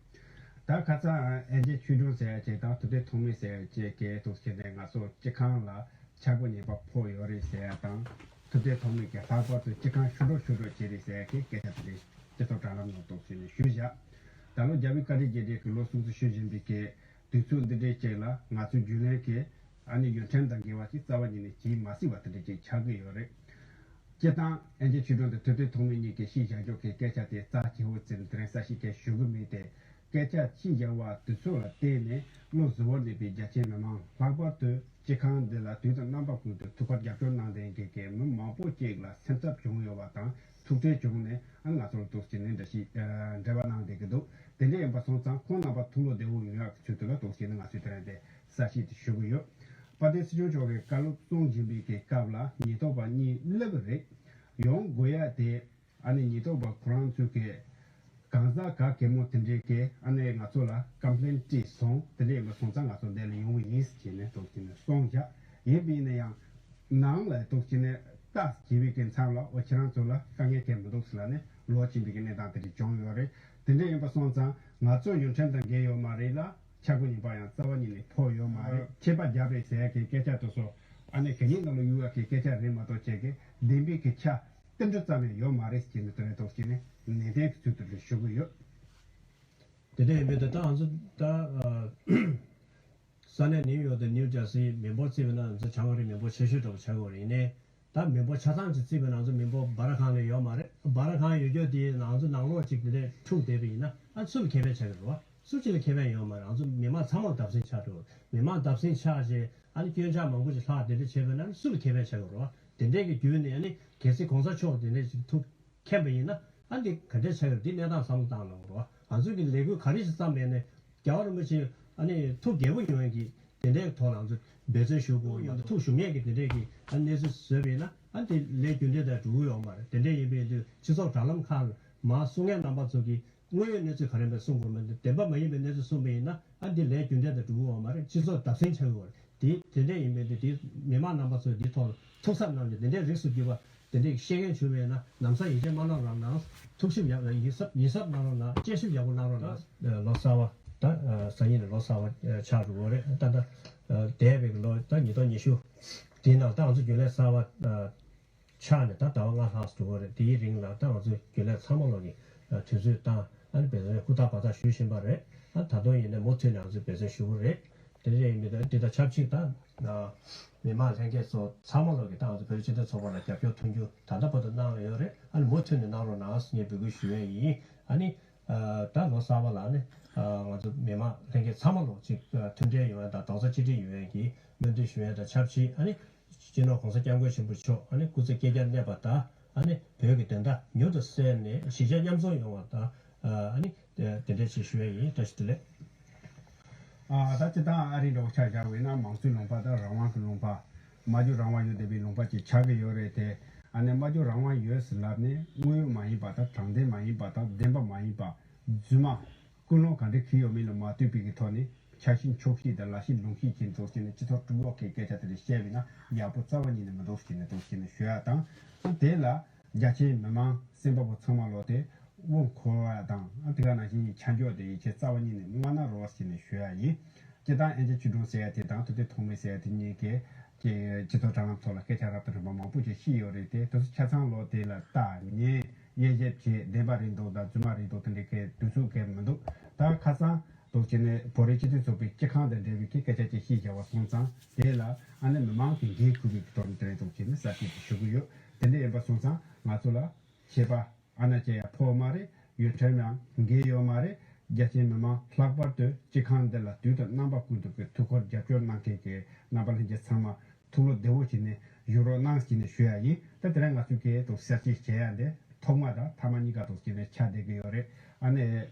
ད་ཁ་སང་ཨན་ཅི་ཆོས་སྒྲོན་ཟེར་ཡ་ཅིག་དང་ཐུབ་བསྟན་ཐོགས་མེད་ཟེར་ཡ་ཅིག་གིས་ཏོག་བྱས་ནས་ང་ཚོ་སྤྱི་ཁང་ལ་ཆག་སྒོ་ངན་པ་ཕོག་ཡོད་རེད་ཟེར་ཡ་དང་། ཐུབ་བསྟན་ཐོགས་མེད་ཀྱིས་ལྷག་པར་དུ་སྤྱི་ཁང་ཞུ་སྒྲོག་ཞུ་སྒྲོག་བྱས་རེད་ཟེར་ཡ་གི་སྐད་ཆ་དེ་རེད། སྤྱི་ཚོགས་དྲ་ལམ་ནང་ཏོག་བྱས་ནས་ཞུས་བཞག་ད་ལོ་རྒྱལ་བའི་བཀའ་དྲིན་རྗེས་དྲན་གྱི་ལོ་སྲུང་བརྩི་ཞུ་བཞིན་པའི་གི་དུས་ཚོད་འདི་འདྲའི་ཅིག་ལ་ང་ཚོའི་རྒྱུན་ལས་ཀྱི་ཨ་ནི་ཡོན་ཏན་དང་འགལ་བ་ཅིག་རྩ་བ་ཉིད་ནས་བྱེད་མ་སྲིད་པ་དེ་འདྲ་ཅིག་ཆགས་ཀྱི་ཡོད་རེད། སྤྱིར་བཏང་ཨན་ཅི་ཆོས་སྒྲོན་དང་ཐུབ་བསྟན་ཐོགས་མེད་གཉིས་ཀྱིས་ཕྱི་བཞག་ཕྱོགས་ཀྱི་སྐད་ཆ་དེ་རྩ་ཆེ་བོ་བརྩིས་ནས་དེ་རིང་གསལ་བཤད་གང་ཞུ་གི་མེད་དེ། སྐད་ཆ་ཕྱི་བཞག་པ་དེ་ཚོ་ལ་བརྟེན་ནས་བློ་གཟུ་བོར་གནས་པའི་རྒྱ་ཆེའི་མི་མང་། ལྷག་པར་དུ་སྤྱི་ཁང་འདི་ལ་དུས་དང་རྣམ་པ་ཀུན་ཏུ་ཐུགས་ཁུར་རྒྱབ་སྐྱོར་གནང་བསྡད་མཁན་གྱི་མི་མང་པོ་ཅིག་ལ་སེམས་འཚབ་བྱུང་ཡོད་པ་དང་། ཐུགས་ཁྲལ་བྱུང་ནས་ཨ་ང་ཚོར་ཏོག་ཙམ་ནས་འགྲེལ་བཤད་ཨ་འགྲེལ་པ་གནང་བསྡད་ཀྱི་འདུག་དེ་འདྲ་ཡིན་པ་སོང་ཙང་ཁོང་རྣམ་པ་ཐུགས་བློ་བདེ་བོ་ཡོང་ཡག་གི་ཚུལ་དུ་ལ་ཏོག་ཙམ་ནས་ང་ཚོས་དེ་རིང་དེ་གསལ་བཤད་དེ་ཞུ་གི་ཡོད། དཔལ་ལྡན་སྲིད་སྐྱོང་མཆོག་གིས་བཀའ་སློབ་གསུང་བཞིན་པའི་གི་སྐབས་ལ་ཉེན་རྟོག་པ་གཉིས་སླེབས་པ་རེད། ཡོང་དགོས་ཡ་དེ་ཨ་ནི་ཉེན་རྟོག་པ་ཁོ་རང་ཚོས་གི་གང་ཟག་ག་གེ་མོ་དེ་འདྲས་གི་ཨ་ནི་ང་ཚོ་ལ་ཀམ་པི་ལེན་བྲིས་སོང་། དེ་འདྲས་ཡིན་པ་སོང་ཙང་ང་ཚོ་འདི་ལ་ཡོང་གི་ཡིན་ཟེར་ནས་ཏོག་ཙམ་ནས་གསུངས་བཞག་ཡིན་པ་ཡིན་ན་ཡང་ནང་ལ་ཏོག་ཙམ་ནས་ལྟ་བྱེད་པའི་གི་མཚམས་ལ་འོ་ཁྱེད་རང་ཚོ་ལ་དཀའ་ངལ་གང་མི་འདུག་ཟེར་ལབ་ནས་ལོག་ཕྱིན་པའི་གི་གནས་སྟངས་དེ་འདྲས་བྱུང་ཡོད་རེད། དེ་འདྲས་ཡིན་པ་སོང་ཙང་ང་ཚོ་ཡོན་ཏན་དང་འགལ་ཡོད་མ་རེད་ལ། ཆག་སྒོ་ངན་པ་ཡང་རྩ་བ་ཉིད་ནས་ཕོག་ཡོད་མ་རེད། ཆད་པ་བརྒྱབ་རེད་ཟེར་ཡ་གི་སྐད་ཆ་དེ་ཚོ་ཨ་ནི་གད་སྙིགས་ནང་ལ་གཡུག་ཡ་གི་སྐད་ཆ་རེད་མ་གཏོགས་བྱས་གི་བདེན་པའི་གི་ཆ་ཏིལ་འབྲུ་ཙམ་ཡང་ཡོད་མ་རེད་ཟེར་ནས་དེ་རིང་ཏོག་ཙམ་ནས་ནན་ཏན་གྱི་ཚུལ་དུ་ཞུ་གི་ཡོད། དེ་འདྲ་ཡིན་པས་ད་ལྟ་ང་ཚོ་ད་ཨ་ས་གནས་ནིའུ་ཡོག་དང་ནིའུ་ཇར་སིའི་མི་འབོར་བརྩིས་པ་ན་ང་ཚོ་བྱང་ཨ་རིའི་མི་འབོར་ཆེ་ཤོས་འདྲ་པོ་ཆགས་ཀྱི་ཡོད་རེད། ཡིན་ནའི་ད་མི་འབོར་ཆ་ཚང་ཅིག་བརྩིས་པ་ན་ང་ཚོ་མི་འབོར་སྦ་ར་ཁང་ལས་ཡོད་མ་རེད། སྦ་ར་ཁང་ཡོད་རྒྱུ་དེ་ང་ཚོ་ནང་ལོགས་ཅིག་དེ་འདྲས་འཁྲུག་བསྡད་པ་ཡིན་ན་ཨ་སུ་ལ་ཁེ་ཕན་ཆགས་ཀྱི་རེད་བ། སུ་གཅིག་ལ་ཁེ་ཕན་ཡོད་མ་རེད། ང་ཚོ་མི་མང་ཚང་མ་བརྡབ་གསིག་ཆགས་འགྲོ། མི་མང་བརྡབ་གསིག་ཆགས་རྗེས་ཨ་ནི་སྐྱོན་ཆ་མང་པོ་ཅིག་ལྷག་དེ་འདྲ་བྱས་པ་ན་ཨ་ནི་སུ་ལ་ཁེ་ཕན་ཆགས་ཀྱི་རེད་བ། དེ་འདྲས་ཀྱི་བརྒྱུད་ནས་ཨ་ནི་གལ་སྲིད་གོང་ས་མཆོག་དེ་འདྲས་ཅིག་ཐུགས་མཁྱེན་པ་ཡིན་ན་ཨ་འདི་ག་འདྲས་ཆགས་ཀྱི་རེད། འདི་གནས་སྟངས་བསམ་བློ་བཏང་གནང་དགོས་རེད་བ། ང་ཚོ་གི་ལས་འགུལ་ག་རེ་ཞིག་བརྩམས་པ་ཡིན་ནའི་རྒྱལ་བ་རིན་པོ་ཆེ་ཨ་ནི་ཐུགས་དགྱེས་པོ་ཡོང་ཡ་གི་དེ་འདྲའི་ཐོག་ལ་ང་ཚོ་འབད་བརྩོན་ཞུ་དགོས། ཡང་ཐུགས་ཞུམ་མེད་ཀྱི་དེ་འདྲའི་གི་ཨ་གནས་ཚུལ་བཟོས་པ་ཡིན་ན་ཨ་དེ་ལས་རྒྱུ་འབྲས་དང་འགྲོ་གི་ཡོད་མ་རེད། དེ་འདྲ་ཡིན་པའི་དུས་སྤྱི་ཚོགས་དྲ་ལམ་ཁག་ལ་མར་གསུང་མཁན་རྣམ་པ་ཚོ་གིས་དངོས་ཡོད་གནས་ཚུལ་ག་རེ་མེད་གསུང་དགོས་མེད། བདེན་པ་མ་ཡིན་པའི་གནས་ཚུལ་གསུངས་པ་ཡིན་ན་ཨ་འདི་ལས་རྒྱུ་འབྲས་དང་འགྲོ་གི་ཡོད་མ་རེད། སྤྱི་ཚོགས་བརྡབ་གསིག་ཆགས་ཀྱི་ཡོད་རེད། དེ་དེ་འདྲ་ཡིན་པའི་དུས་དེ་མི་མང་རྣམ་པ་ཚོས་འདིའི་ཐོག་ལ་ཐུགས་གཟབ་གནང་རྒྱུ་དེ་འདྲའི་རིགས་སུ་གྱུར་པ་དེ་འདྲའི་བཤད་མཁན་བྱུང་བ་ཡིན་ན་ལམ་སང་ཡིད་ཆེས་མ་གནང་རོགས་གནང་། ཐུགས་ཞིབ་ཡག་ཡིད་གཟབ་ཡིད་གཟབ་གནང་རོགས་གནང་། དཔྱད་ཞིབ་ཡག་པོ་གནང་རོགས་གནང་། ལོ་གསར་བ་ད་སང་ཉིན་ནས་ལོ་གསར་བ་ཆགས་འགྲོ་གི་རེད། ད་ད་འདས་པའི་ལོ་ད་ཉིས་སྟོང་ཉི་ཤུ་དེའི་ནང་ད་ང་ཚོ་རྒྱུན་ལས་གསར་བ་ཆགས་ནས་ད་ཟླ་བ་ལྔ་ལྷག་འགྲོ་གི་རེད། དེའི་རིང་ལ་ད་ང་ཚོ་རྒྱུན་ལས་ཚང་མ་ལོག་གིས་དུས་ཚོད་བཏང་ཨ་ནི་འབད་བརྩོན་ཧུར་ཐག་འབད་ཐག་ཞུ་བཞིན་པ་རེད། ཨ་ད་དུང་ཡིན་ནའི་མུ་མཐུད་ནས་ང་ཚོས་འབད་བརྩོན་ཞུ་གི་རེད། དེ་འདྲ་ཡིན་མིན་དང་འདི་དང་ཆབས་ཅིག་ད་མི་མང་ལྷན་རྒྱས་ཚོ་ཚང་མ་ལོག་གིས་ད་ང་ཚོ་བོད་རིགས་སྤྱི་མཐུན་ཚོགས་པ་ལ་རྒྱབ་སྐྱོར་མཐུན་འགྱུར་ད་ལྟ་བར་དུ་གནང་ཡོད་རེད། ཨ་ནི་མུ་མཐུད་ནས་གནང་རོགས་གནང་ངས་འབོད་སྐུལ་ཞུ་ཡས་ཡིན། ཨ་ནི་ད་ལོ་གསར་པ་ལ་ནི་ང་ཚོ་མི་མང་ལྷན་རྒྱས་ཚང་མ་ལོག་ཅིག་མཐུན་འབྲེལ་ཡོང་ཡ་དང་རྡོག་རྩ་གཅིག་སྒྲིལ་ཡོང་ཡ་གི་སྨོན་འདུན་ཞུ་ཡ་དང་ཆབས་ཅིག་ཨ་ནི་སྤྱི་ནོར་༸གོང་ས་༸སྐྱབས་མགོན་ཆེན་པོ་མཆོག་ཨ་ནི་སྐུ་ཚེ་བསྐལ་བརྒྱར་གནས་པ་དང་། ཨ་ནི་བོད་ཀྱི་བདེན་མཐའ་མྱུར་དུ་གསལ་ནས་གཞིས་ཆགས་མཉམ་འཛོམས་ཡོང་བ་དང་། ཨ་ནི་དེ་འདྲ་ཞིག་ཞུ་ཡ་ཡིན། བཀྲ་ཤིས་བདེ་ལེགས། ཨ་ད་སྤྱིར་བཏང་ཨ་རི་འདྲ་བོ་ཆ་བཞག་པ་ཡིན་ན་མང་གཙོའི་ལུང་པ་དང་རང་དབང་གི་ལུང་པ། སྨྲ་བརྗོད་རང་དབང་ཡོད་བསྡད་པའི་ལུང་པ་ཅིག་ཆགས་ཀྱི་ཡོད་རེད་དེ། ཨ་ནི་སྨྲ་བརྗོད་རང་དབང་ཡོད་ཟེར་ལབ་ནས་དངོས་ཡོད་མ་ཡིན་པ་དང་དྲང་བདེན་མ་ཡིན་པ་དང་བདེན་པ་མ་ཡིན་པ། རྫུན་མ། ཀུན་སློང་ག་འདྲ་གི་ཡོད་མེད་ལ་མ་ལྟོས་པའི་གི་ཐོག་ནས་ཆ་ཤས་ཕྱོགས་ཤས་དང་ལ་ཤས་ལུང་ཤས་ཀྱི་འདུག་ཟེར་ནས་སྤྱི་ཚོགས་དཀྲུག་ཡག་གི་སྐད་ཆ་དེ་འདྲ་བཤད་པ་ཡིན་ན་ཡག་པོ་རྩ་བ་ཉིད་ནས་མི་འདུག་ཟེར་ནས་འདུག་ཟེར་ནས་ཞུ་ཡ་དང་། དེ་ལ་རྒྱ་ཆེའི་མི་མང་སེམས་པ་པོ་ཚང་མ་ལོག་དེ་དབུ་འཁོར་བ་དང་། ཨ་དེ་ག་ནང་བཞིན་གྱི་ཆ་འཇོག་དེ་ཡིད་ཆེས་རྩ་བ་ཉིད་ནས་མ་གནང་རོགས་ཟེར་ནས་ཞུ་ཡ་ཡིན། སྤྱིར་བཏང་ཨན་ཅི་ཆོས་སྒྲོན་ཟེར་ཡ་དེ་དང་ཐུབ་བསྟན་ཐོགས་མེད་ཟེར་ཡ་དེ་གཉིས་ཀས་ཀྱི་སྤྱི་ཚོགས་དྲ་ལམ་ཐོག་ལ་སྐད་ཆ་རབ་དང་རིམ་པ་མང་པོ་ཅིག་བཤད་ཡོད་རེད་དེ། དེ་ཚོ་ཆ་ཚང་ལོག་དེ་ལ་ལྟ་ཉན་དབྱེ་ཞིབ་བྱེད། བདེན་པ་རེད་འདུག་དང་རྫུན་མ་རེད་འདུག་དེ་འདྲའི་གི་དུས་ཚོད་གང་མི་འདུག་ད་ཁ་སང་ ཐོག་བྱས་ནས་བོད་རིགས་སྤྱི་མཐུན་ཚོགས་པའི་སྤྱི་ཁང་དང་འབྲེལ་བའི་གི་སྐད་ཆ་ཅིག་བཤད་བཞག་པ་སོང་ཙང་། དེ་ལ་ཨ་ནི་མི་མང་གི་འགན་འཁུར་བའི་ཐོག་ནས་དེ་རིང་ཐོག་བྱས་ནས་གསལ་བཤད་ཅིག་ཞུ་གི་ཡོད། དེ་འདྲ་ཡིན་པ་སོང་ཙང་ང་ཚོ་ལ་ཆད་པ་ཨ་ན་ཅེ་ཡ་ཕོག་མ་རེད། ཡོད་ཁྲལ་ཡང་འགན་ཡོད་མ་རེད། རྒྱ་ཆེའི་མི་མང་ལྷག་པར་དུ་སྤྱི་ཁང་འདི་ལ་དུས་དང་རྣམ་པ་ཀུན་ཏུ་གི་ཐུགས་ཁུར་རྒྱབ་སྐྱོར་གནང་མཁན་གྱི་རྣམ་པ་ལྷན་རྒྱས་ཚང་མ་ཐུགས་བློ་བདེ་བོ་བྱས་ནས་བཞུགས་རོགས་གནང་ཟེར་ནས་ཞུ་ཡ་ཡིན། ད་དེ་རིང་ང་ཚོས་གི་ཐོག་གསལ་བཤད་བྱེད་ཡ་འདི་ཐོག་མ་དང་ཐ་མ་གཉིས་ཀ་ཐོག་བྱས་ནས་ཆགས་བསྡད་ཀྱི་ཡོད་རེད། ཨ་ནི་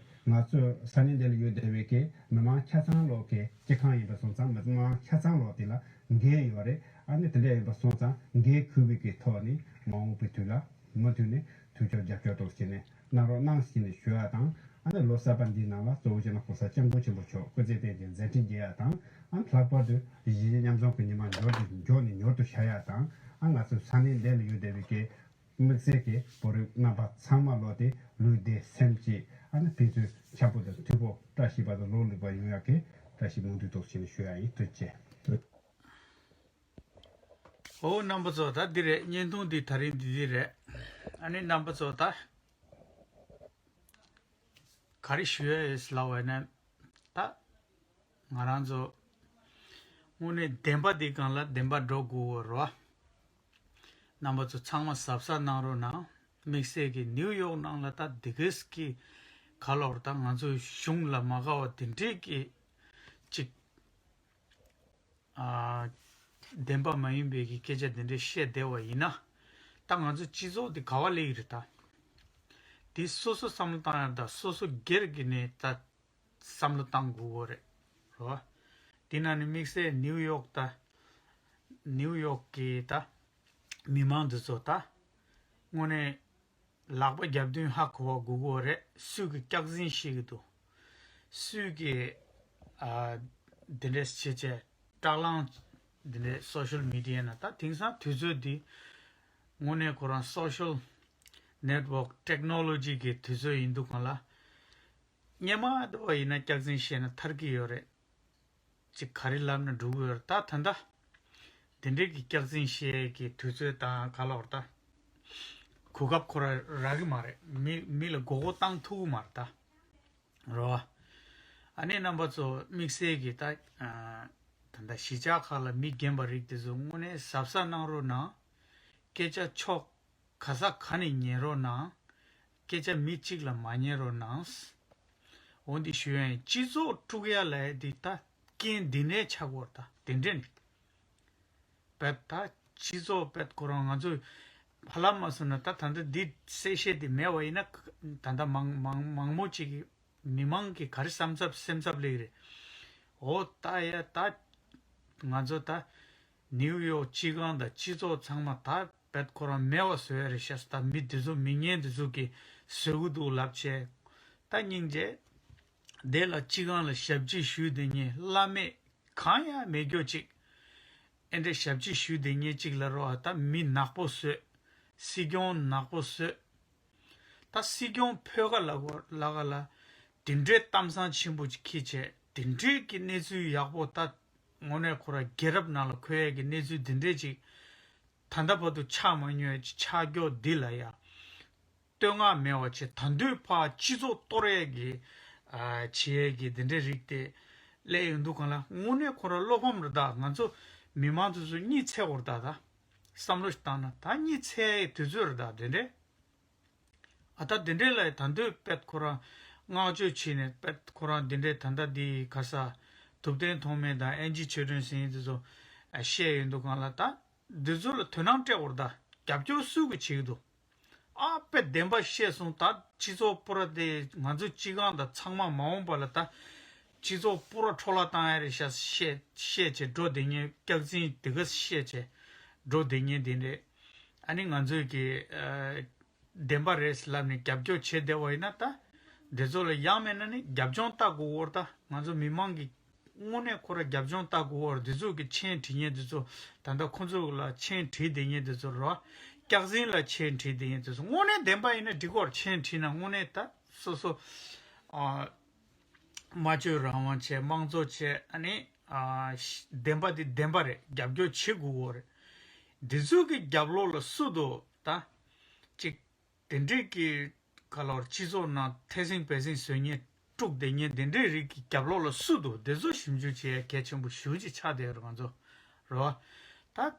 ང་ཚོ་ས་གནས་འདི་ལ་ཡོད་བསྡད་པའི་གི་མི་མང་ཆ་ཚང་ལོག་གི་སྤྱི་ཁང་ཡིན་པ་སོང་ཙང་མི་མང་ཆ་ཚང་ལོག་དེ་ལ་འགན་ཡོད་རེད། ཨ་ནི་དེ་འདྲ་ཡིན་པ་སོང་ཙང་འགན་འཁུར་བའི་གི་ཐོག་ནས་མ་འོངས་པའི་དུས་ལ་མུ་མཐུད་ནས་ཐུགས་ཁུར་རྒྱབ་སྐྱོར་ཐོག་བྱས་ནས་གནང་རོགས་གནང་ཟེར་ནས་ཞུ་ཡ་དང་། ཨ་ནི་ལོ་གསར་པ་འདིའི་ནང་ལ་གཙོ་བོ་བྱས་ན་༸གོང་ས་༸སྐྱབས་མགོན་ཆེན་པོ་མཆོག་སྐུ་ཚེ་བརྟན་ཅིང་མཛད་འཕྲིན་རྒྱས་ཡ་དང་། ཨ་ནི་ལྷག་པར་དུ་གཞིས་བྱེས་མཉམ་འཛོམས་ཀྱི་ཉི་མ་མྱུར་དུ་མགྱོགས་ནས་མྱུར་དུ་ཤར་ཡ་དང་། ཨ་ང་ཚོའི་ས་གནས་འདི་ལ་ཡོད་བསྡད་པའི་གི་དམིགས་བསལ་གྱི་བོད་རིགས་རྣམ་པ་ཚང་མ་ལོག་སྟེ་ལུས་བདེ་སེམས་སྐྱིད། ཨ་ནི་ཕན་ཚུན་འཆམ་པོ་དང་མཐུན་པོ་བཀྲ་ཤིས་པ་དང་ལོ་ལེགས་པ་ཡོང་ཡག་གི་བཀྲ་ཤིས་སྨོན་འདུན་ཐོག་བྱས་ནས་ཞུ་ཡ་ཡིན། ཐུགས་རྗེ་ཆེ། འོ་རྣམ་པ་ཚོ་ད་འདི་རེད། བརྙན་ཐུང་འདི་ད་རིང་འདི་འདི་རེད། ཨ་ནི་རྣམ་པ་ཚོ་ད་ག་རེ་ཞུ་ཡ་ཡོད་ལབ་པ་ན། ད་ང་རང་ཚོ་དངོས་གནས་བདེན་པ་འདི་སྒང་ལ་བདེན་པ་འགྲོ་དགོས་པ་རེད། རྣམ་པ་ཚོ་ཚང་མ་གཟབ་གཟབ་གནང་རོགས་གནང་། དམིགས་བསལ་གྱི་ནིའུ་ཡོག་ནང་ལ་ད་འདི་གས་ཀྱི་ག་ལོར་ད་ང་ཚོའི་གཞུང་ལ་མ་དགའ་བ་དེ་འདྲས་ཀྱི་ཅིག་ཨ། བདེན་པ་མ་ཡིན་པའི་གི་སྐད་ཆ་དེ་འདྲས་བཤད་བསྡད་པ་ཡིན་ན། ད་ང་ཚོ་སྤྱི་ཚོགས་འདི་ག་བ་སླེབས་ཀྱི་རེད་ད། དེ་སོ་སོ་བསམ་བློ་བཏང་ཡ་ད་སོ་སོ་སྒེར་གྱི་ནས་ད་བསམ་བློ་བཏང་དགོས་པ་རེད། རོ། དེ་ན་ནི་དམིགས་བསལ་ནིའུ་ཡོག་ད། ནིའུ་ཡོག་གི་ད། མི་མང་འདི་ཚོ་ད། དངོས་གནས། ལག་པ་རྒྱབ་མདུན་ཧ་གོ་བ་དགོས་དགོས་རེད། སུས་ཀྱི་སྐྱག་རྫུན་བཤད་ཀྱི་འདུག་སུས་ཀྱི་ཨ། འདི་འདྲས་བྱེད་བྱས་སྐྲག་ལངས་འདི་འདྲས་སོ་ཤལ་མི་ཌི་ཡ་ན་ད་དེང་སང་དུས་ཚོད་འདི་དངོས་གནས་ཁོ་རང་སོ་ཤལ་ནེཊ་ཝོག་ཊེག་ནོ་ལོ་ཇི་གི་དུས་ཚོད་ཡིན་འདུག་གང་ལ། སྔོན་མ་འདྲ་བ་ཡིན་ན་སྐྱག་རྫུན་བཤད་ན་ཐར་གྱི་ཡོད་རེད། ཅིག་ག་རེ་ལབ་ན་འགྲོ་གི་ཡོད་རེད་ད་ད་ལྟ། དེ་འདྲའི་གི་སྐྱག་རྫུན་བཤད་ཀྱི་དུས་ཚོད་དང་ག་ལོར་ད། གོ་སྐབས་ཁོ་ར་རག་གི་མ་རེད། མི་མི་ལ་མགོ་སྐོར་བཏང་ཐུབ་གི་མ་རེད་ད། རོ། ཨ་ནི་རྣམ་པ་ཚོ་དམིགས་བསལ་གྱི་ད། ད་ལྟ་གཞིས་ཆགས་ཁག་ལ་མི་རྒན་པ་རིགས་དེ་ཚོ་དངོས་གནས་གཟབ་གཟབ་གནང་རོགས་གནང་། སྐད་ཆ་ཕྱོགས་ག་ས་ག་ནས་ཉན་རོགས་གནང་། སྐད་ཆ་མི་གཅིག་ལ་མ་ཉན་རོགས་གནང་། འོ་འདི་ཞུ་ཡ་ཡིན། སྤྱི་ཚོགས་དཀྲུག་ཡ་ལབ་ཡ་འདི་ད་རྐྱེན་འདི་ནས་ཆགས་ཀྱི་ཡོད་རེད་ད། དེ་འདྲས་ནི། བེད་ད་སྤྱི་ཚོགས་བེད་ཁོ་རང་ང་ཚོས་ཧ་ལམ་མ་སོང་ན་ད་ད་ལྟ་འདི་གསལ་བཤད་འདི་མེད་པ་ཡིན་ན། ད་ལྟ་མང་མང་མང་མོ་ཅིག་གི་མི་མང་གི་ག་རེ་བསམ་ཚབ་སེམས་འཚབ་སླེབས་རེད། འོ་ད་ཡ་ད་ང་ཚོ་ད་ནིའུ་ཡོག་སྤྱི་ཁང་དང་སྤྱི་ཚོགས་ཚང་མ་ད་བེད་ཁོ་རང་མེད་པ་བཟོ་ཡ་རེད་ཤག་ད་མི་འདི་ཚོ་མི་ངན་འདི་ཚོ་གིས་བཟོ་གི་འདུག་ལབ་བྱས། ད་སྙིང་རྗེ། དེ་ལ་སྤྱི་ཁང་ལ་ཞབས་ཕྱི་ཞུས་བསྡད་མཁན་བླ་མེད་གང་ཡང་མེད་རྒྱུ་ཅིག་ཨེ་འདྲས་ཞབས་ཕྱི་ཞུས་བསྡད་མཁན་ཅིག་ལ་རོ། ད་མི་ནག་པོ་བཟོས། སྲིད་སྐྱོང་ནག་པོ་བཟོས། ད་སྲིད་སྐྱོང་ཕོ་ཁ་ལ་གོ་ལ་ག་ལ་དེ་འདྲའི་གཏམ་བཟང་ཆེན་པོ་ཅིག་འཁྱེར་བྱས། དེ་འདྲའི་གི་གནས་ཚུལ་ཡག་པོ་ད་དངོས་གནས་ཁོ་ར་རྒྱལ་རབས་ནང་ལ་འཁོད་ཡས་ཀྱི་གནས་ཚུལ་དེ་འདྲའི་ཅིག་ད་ལྟ་བར་དུ་ཆགས་མ་མྱོང་ཡས་ཅིག་ཆགས་རྒྱུ་འདི་ལ་ཡ། བསྟོད་བསྔགས་མེད་པ་བྱས། ད་དུང་ཕར་སྤྱི་ཚོགས་གཏོར་ཡས་ཀྱི་ཨ་བྱེད་ཡས་ཀྱི་དེ་འདྲའི་རིགས་དེ་སླེབས་ཡོང་དུས་སྒང་ལ་དངོས་གནས་ཁོ་ར་བློ་ཕམ་རེད་ད། ང་ཚོ་མི་མང་ཚོ་ཚོ་གཉིད་སད་དགོས་རེད་ད། ད་བསམ་བློ་ཞིག་བཏང་ན་ད་གཉིད་སད་ཡས་དུས་ཚོད་རེད་ད། དེ་འདྲས། ཨ་ད་དེ་འདྲས་ལ་ད་དུང་བེད་ཁོ་རང་བསྔགས་བརྗོད་བྱས་ནས་བེད་ཁོ་རང་དེ་འདྲས་ད་ལྟ་འདི་ག་ས་ཐུབ་བསྟན་ཐོགས་མེད་དང་ཨེན་ཇི་ཆོས་སྒྲོན་ཟེར་མཁན་དེ་ཚོ་ཨ་བཤད་ཡོང་དུས་སྒང་ལ་ད། འདི་ཚོ་ལ་དོ་སྣང་སྤྲད་དགོས་རེད་ད། རྒྱབ་སྐྱོར་སུ་གིས་བྱེད་ཀྱི་འདུག་ཨ་དཔེ་བདེན་པ་བཤད་སོང་། ད་སྤྱི་ཚོགས་པུ་ར་དེ་ང་ཚོ་སྤྱི་ཁང་དང་ཚང་མ་མ་འོངས་པ་ལ་ད་སྤྱི་ཚོགས་པུ་ར་འཕྲོ་བརླག་བཏང་ཡ་རེད་ཤག་བཤད་བཤད་བྱས་འགྲོ་བསྡད་མཁན། སྐྱག་རྫུན་དེ་ག་བཤད་བྱས་འགྲོ་བསྡད་མཁན་དེ་འདྲས། ཨ་ནི་ང་ཚོས་ཀྱི་ཨ་བདེན་པ་རེད་ལབ་ནས་རྒྱབ་སྐྱོར་བྱེད་བསྡད་པ་ཡིན་ན་ད། འདི་ཚོ་ལ་ཡག་མེད་ན་ནི་རྒྱབ་ལྗོངས་ལྟ་དགོས་པ་རེད་ད། ང་ཚོ་མི་མང་གི་དངོས་གནས་ཁོ་ར་རྒྱབ་ལྗོངས་ལྟ་དགོས་པ་རེད། འདི་ཚོ་གི་མཆན་བྲིས་མཁན་འདི་ཚོ་ད་ལྟ་ཁོ་ཚོ་ལ་མཆན་བྲིས་བསྡད་མཁན་འདི་ཚོ་རེད་བ། སྐྱག་རྫུན་ལ་མཆན་བྲིས་བསྡད་མཁན་འདི་ཚོ་དངོས་གནས་བདེན་པ་ཡིན་ན་འགྲིག་གོ། མཆན་བྲིས་ན་དངོས་གནས་ད་སོ་སོ་ཨ་སྨྲ་བརྗོད་རང་དབང་བྱས། དམངས་གཙོ་བྱས། ཨ་ནི་ཨ་བདེན་པ་འདི་བདེན་པ་རེད། རྒྱབ་སྐྱོར་བྱེད་དགོས་པ་རེད། འདི་ཚོ་གི་རྒྱབ་ལོགས་ལ་སུ་འདུག་ད་ཅིག་དེ་འདྲས་ཀྱི་ག་ལོར་སྤྱི་ཚོགས་ནང་ཐེ་ཚིམ་བེ་ཚིམ་བཟོ་མཁན། བཅུག་དེ་ཉིན་དེ་འདྲའི་རིགས་ཀྱི་རྒྱབ་ལོགས་ལ་སུ་འདུག་དེ་ཚོ་ཞིབ་འཇུག་བྱེད་ཡ་གལ་ཆེན་པོ་ཞེ་པོ་ཅིག་ཆགས་བསྡད་ཡོད་རེད་ང་ཚོ། རེད་བ།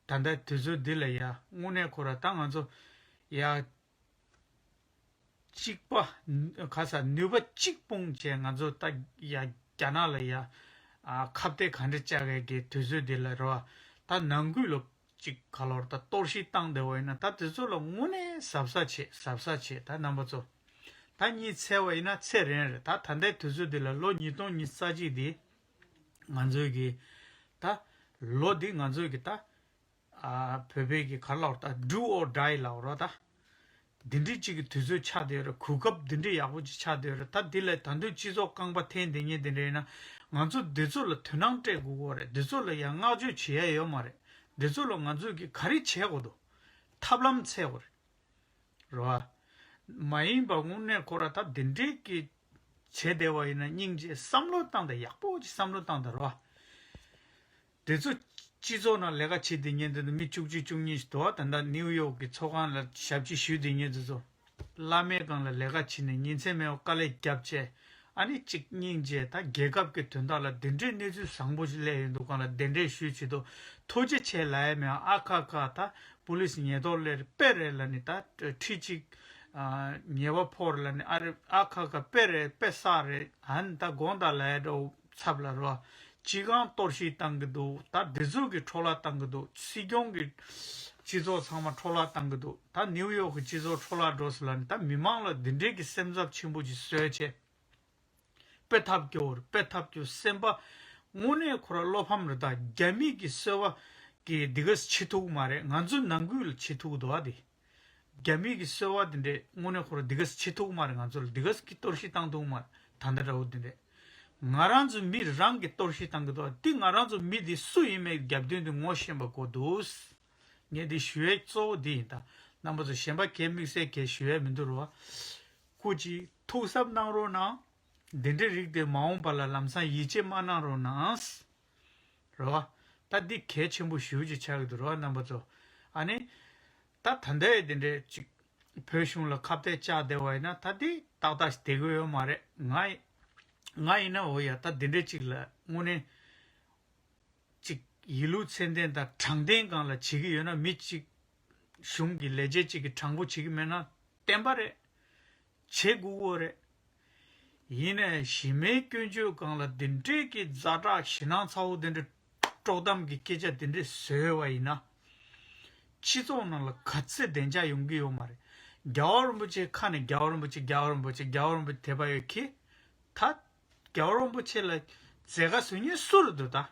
ད། ད་ལྟའི་དུས་ཚོད་འདི་ལ་ཡ་དངོས་གནས་ཁོ་ར་ད་ང་ཚོ་ཡ། གཅིག་པ། ག་ས་ནུས་པ་གཅིག་སྤུངས་བྱས་ང་ཚོ་ད་ཡ་རྒྱ་ནག་ལ་ཡ། ཨ་ཁ་གཏད་ག་འདྲ་བཅག་ཡས་ཀྱི་དུས་ཚོད་འདི་ལ་རེད་བ། ད་ནང་ཁུལ་ལ་གཅིག་ག་ལོར་ད་གཏོར་བཤིག་བཏང་བསྡད་པ་ཡིན་ན་ད་དེ་ཚོ་ལ་དངོས་གནས་གཟབ་གཟབ་བྱེད་གཟབ་གཟབ་བྱེད་ད་རྣམ་པ་ཚོ། ད་གཉིད་སད་པ་ཡིན་ན་ཚད་རན་རེད། ད་ད་ལྟའི་དུས་ཚོད་འདི་ལ་ལོ་ཉིས་སྟོང་ཉི་ཤུ་རྩ་གཅིག་འདི། ང་ཚོའི་གི། ད། ལོ་འདི་ང་ཚོའི་གི་ད། ཨ་བོད་པའི་གི་ག་ལབ་ད་do or die ལབ་རོ་ད། འདི་འདྲའི་གཅིག་གི་དུས་ཚོད་ཆགས་བསྡད་རེད། གོ་སྐབས་འདི་འདྲའི་ཡག་པོ་ཅིག་ཆགས་བསྡད་རེད། ད་འདི་ལ་ད་དུང་སྤྱི་ཚོགས་རྐང་པ་འཐེན་བསྡད་མཁན་འདི་འདྲ་ཡིན་ན་ང་ཚོ་འདི་ཚོ་ལ་དོ་སྣང་སྤྲད་དགོས་ཀྱི་རེད། འདི་ཚོ་ལ་ཡང་བསྔགས་བརྗོད་བྱེད་ཡ་ཡོད་མ་རེད། འདི་ཚོ་ལ་ང་ཚོས་གི་ག་རེ་བྱེད་དགོས་འདུག་ཐབས་ལམ་འཚོལ་དགོས་རེད། རེད་བ། མ་ཡིན་པ་དངོས་གནས་ཁོ་ར་ད་འདི་འདྲའི་གི་བྱེད་བསྡད་པ་ཡིན་ན་སྙིང་རྗེ་བསམ་བློ་བཏང་དང་ཡག་པོ་ཅིག་བསམ་བློ་བཏང་དང་རེད་བ། དེ་ཚོ་སྤྱི་ཚོགས་ནང་ལས་ཀ་བྱེད་བསྡད་མཁན་དེ་ཚོ་མི་བཅུ་གཅིག་བཅུ་གཉིས་ཤིག་འདུག་བ། ད་ལྟ་ནིའུ་ཡོག་གི་ཚོགས་ཁང་ལ་ཞབས་ཕྱི་ཞུས་བསྡད་མཁན་དེ་ཚོ། བླ་མའི་སྒང་ལ་ལས་ཀ་བྱེད་ནས་ཉིན་མཚན་མེད་པར་དཀའ་ལས་བརྒྱབ་བྱས། ཨ་ནི་གཅིག་སྙིང་རྗེ་ད་རྒྱལ་ཁབ་ཀྱི་དོན་དག་ལ་འདི་འདྲའི་གནས་ཚུལ་བཟང་པོ་ཞིག་སླེབས་ཡོང་དུས་སྒང་ལ་གདན་འདྲེན་ཞུས་བྱེད་དུ་ཐུགས་རྗེ་ཆེ་ལབ་ཡ་མེད། ཨ་ཁ་ཁ་ད་པུ་ལིས་ཉེས་རྡུང་སླེབས་དཔེ་རེད་ལབ་ནས་ད་ཁྲི་གཅིག་ཉེས་པ་ཕོག་རེད་ལབ་ནས་ཨ་རེ་ཨ་ཁ་ཁ་དཔེ་རེད་དཔེ་བསགས་རེད། ཨ་ནི་ད་དགོངས་དག་ལབ་ཡ་འདྲ་བོ་ཚབ་ལ་རོ། སྤྱི་ཁང་གཏོར་བཤིག་བཏང་གི་འདུག་ད་འདི་ཚོ་གི་འཕྲོ་བརླག་བཏང་གི་འདུག་སྲིད་སྐྱོང་གི་སྤྱི་ཚོགས་ཚང་མ་འཕྲོ་བརླག་བཏང་གི་འདུག་ད་ནིའུ་ཡོག་གི་སྤྱི་ཚོགས་འཕྲོ་བརླག་འགྲོ་སོང་ལབ་ནས་ད་མི་མང་ལ་འདི་འདྲའི་གི་སེམས་འཚབ་ཆེན་པོ་ཅིག་བཟོས་བྱས། དཔེ་ཐབས་སྐྱོ་བོར་དཔེ་ཐབས་སྐྱོ་སེམས་པ། དངོས་གནས་ཁོ་ར་བློ་ཕམ་རེད། ད་རྒྱ་མི་གི་སོལ་བ་གི་འདི་གས་བྱེད་ཐུབ་ཀྱི་མ་རེད། ང་ཚོའི་ནང་ཁུལ་ལ་བྱེད་ཐུབ་ཀྱི་འདུག་ཨ། དེ་རྒྱ་མི་གི་སོལ་བ་དེ་འདྲས་དངོས་གནས་ཁོ་ར་འདི་གས་བྱེད་ཐུབ་ཀྱི་མ་རེད། ང་ཚོ་ལ་འདི་གས་ཀྱི་གཏོར་བཤིག་བཏང་ཐུབ་ཀྱི་མ་རེད། ད་ལྟ་འདྲ་བོ་དེ་འདྲས་ང་རང་ཚོའི་མི་རང་གི་གཏོར་བཤིག་བཏང་གི་འདུག་ཨ། དེ་ང་རང་ཚོ་མི་དེ་སུ་ཡིན་མིན་རྒྱབ་དོན་དེ་ངོ་ཤེས་པ་དགོས་འདུག་ངས་འདི་ཞུ་ཡས་གཙོ་བོ་འདི་ཡིན། ད་རྣམ་པ་ཚོ་གཞན་པ་གའི་དམིགས་བསལ་གའི་ཞུ་ཡས་མི་འདུག་རོ། སྐུ་མཁྱེན་ཐུགས་གཟབ་གནང་རོགས་གནང་། འདི་འདྲའི་རིགས་དེ་མ་འོངས་པ་ལ་ལམ་སང་ཡིད་ཆེས་མ་གནང་རོགས་གནང་། རེད་བ། ད་འདི་གལ་ཆེན་པོ་ཞེ་པོ་ཅིག་ཆགས་ཀྱི་འདུག་རེད་བ་རྣམ་པ་ཚོ། ཨ་ནི། ད་ད་ལྟའི་འདི་འདྲའི་ཅིག་བོད་གཞུང་ལ་ཁ་གཏད་བཅག་བསྡད་པ་ཡིན་ན་ད་འདི་ཏག་ཏག་ཞིག་བསྡད་ཀྱི་ཡོད་མ་རེད། ང་ཡི་ང་ཡིན་ན་འོ་ཡ་ད་འདི་འདྲའི་ཅིག་ལ་དངོས་གནས། ཅིག་ཡིད་ལུགས་ཚད་ལྡན་དང་དྲང་བདེན་སྒང་ལ་བྱེད་ཀྱི་ཡོད་ན་མི་ཅིག་གཞུང་གི་ལས་བྱེད་ཅིག་གིས་དྲང་པོ་བྱེད་ཀྱི་མེད་ན་བདེན་པ་རེད། བྱེད་དགོས་ཀྱི་རེད། ཡིན་ནའི་གཞི་མའི་སྐྱོན་བརྗོད་སྒང་ལ་འདི་འདྲའི་གི་ཛ་དྲག་ཞེད་སྣང་ཚ་བོ་འདི་འདྲ་དཀྲོག་གཏམ་གྱི་སྐད་ཆ་འདི་འདྲ་བཟོས་པ་ཡིན་ན། སྤྱི་ཚོགས་ནང་ལ་ག་ཚོད་བདེ་འཇགས་ཡོང་གི་ཡོད་མ་རེད། རྒྱལ་བ་རིན་པོ་ཆེ་ཁ་ནས་རྒྱལ་བ་རིན་པོ་ཆེ་རྒྱལ་བ་རིན་པོ་ཆེ་རྒྱལ་བ་རིན་པོ་ཆེ་དེ་པ་ཡོད་ཁི། ད། རྒྱལ་བ་རིན་པོ་ཆེ་ལ་མཛད་དཀའ་བཟོ་མཁན་སུ་རེད་འདུག་ད།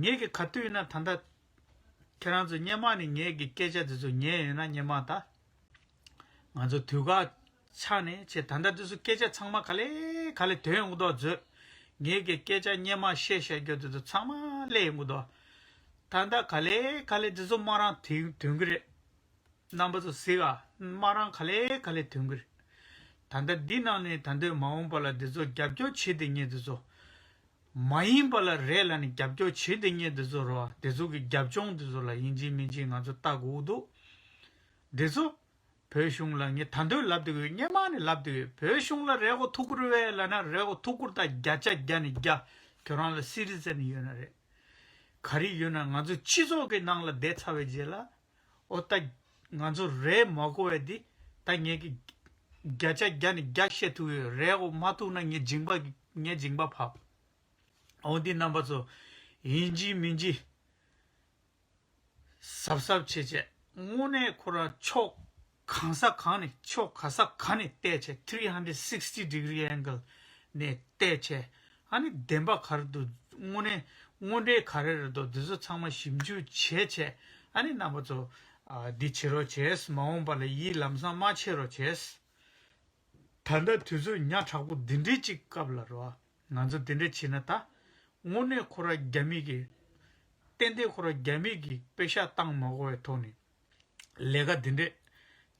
ངེད་ཀྱི་ག་དུས་ཡིན་ན་ད་ལྟ། ཁྱེད་རང་ཚོ་སྔོན་མ་ནས་ངེད་ཀྱི་སྐད་ཆ་དེ་ཚོ་ཉན་ཡོད་ན་སྔོན་མ་ད། ང་ཚོ་དུས་བཀག་ཆགས་ནས་ཆེ་ད་ལྟ་དེ་ཚོ་སྐད་ཆ་ཚང་མ་ག་ལེ་ག་ལེ་ཐོན་ཡོང་གི་འདུག་མཛོད། ངེད་ཀྱི་སྐད་ཆ་སྔོན་མ་བཤད་བཤད་རྒྱུ་དེ་ཚོ་ཚང་མ་སླེབས་ཡོང་གི་འདུག་ད་ལྟ་ག་ལེ་ག་ལེ་དེ་ཚོ་མ་རང་ཐོན་ཐོན་གི་རེད། རྣམ་པ་ཚོ་གཟིགས་ཨ། མ་རང་ག་ལེ་ག་ལེ་ཐོན་གི་རེད། ད་ལྟ་འདི་ནང་ནས་ད་ལྟའི་མ་འོངས་པ་ལ་འདི་ཚོ་རྒྱབ་སྐྱོར་བྱེད་བསྡད་མཁན་འདི་ཚོ། མ་ཡིན་པ་ལ་རེད་ལབ་ནས་རྒྱབ་སྐྱོར་བྱེད་བསྡད་མཁན་འདི་ཚོ་རོ། འདི་ཚོ་གི་རྒྱབ་ལྗོངས་འདི་ཚོ་ལ་ཡིན་གཅིག་མིན་གཅིག་ང་ཚོ་ལྟ་དགོས་འདུག་འདི་ཚོ། བོད་གཞུང་ལ་ངས་ད་འདོད་ལབ་བསྡད་ཡོད། སྔོན་མ་ནས་ལབ་བསྡད་ཡོད། བོད་གཞུང་ལ་རེ་སྒུག་ཐུགས་ཁུར་བས་ལབ་ན་རེ་སྒུག་ཐུགས་ཁུར་དང་བརྒྱ་ཆ་བརྒྱ་ནས་བརྒྱ། ཁྱོད་རང་ལ་སི་རི་ཛན་ཡོད་ན་རེད། ག་རེ་ཡོད་ན་ང་ཚོ་སྤྱི་ཚོགས་ཀྱི་ནང་ལ་བསྡད་ཚར་བའི་རྗེས་ལ། ཨོ་ད། ང་ཚོ་རེད་མ་གོ་བས་འདི། ད་ངས་ཀྱི། བརྒྱ་ཆ་བརྒྱ་ནས་བརྒྱ་བཤད་ཐུབ་ཡོད། རེད་གོ་མ་ཐུབ་ན་ངས་མཇིང་པ་ངས་མཇིང་པ་ཕབ། ཨོ་འདི་རྣམ་པ་ཚོ། ཡིན་གཅིག་མིན་གཅིག་གཟབ་གཟབ་བྱེད་བྱེད། དངོས་གནས་ཁོ་རང་ཕྱོགས་གང་ས་གང་ནས་ཕྱོགས་ག་ས་ག་ནས་བལྟས་བྱས་three hundred sixty degree angle ནས་བལྟས་བྱས། ཨ་ནི་བདེན་པ་ག་རེ་འདུག་དངོས་གནས་དངོས་འབྲེལ་ག་རེ་རེད་འདུག་འདི་ཚོ་ཚང་མ་ཞིབ་འཇུག་བྱས་བྱས། ཨ་ནི་རྣམ་པ་ཚོ། ཨ་འདི་བྱེད་རོགས་བྱས། མ་འོངས་པ་ལ་ཡིད་ལམ་སང་མ་ཆེས་རོགས་བྱས། ད་ལྟ་དུས་ཚོད་ཉག་ཕྲ་པོ་འདི་འདྲའི་ཅིག་སྐབས་ལ་རོ། ང་ཚོ་འདི་འདྲ་བྱས་ན་ད། དངོས་གནས་ཁོ་ར་རྒྱ་མི་གི། ཏན་ཏན་ཁོ་ར་རྒྱ་མི་གི་པེ་ཤག་བཏང་མ་དགོས་པའི་ཐོག་ནས། ལས་ཀ་འདི་འདྲས།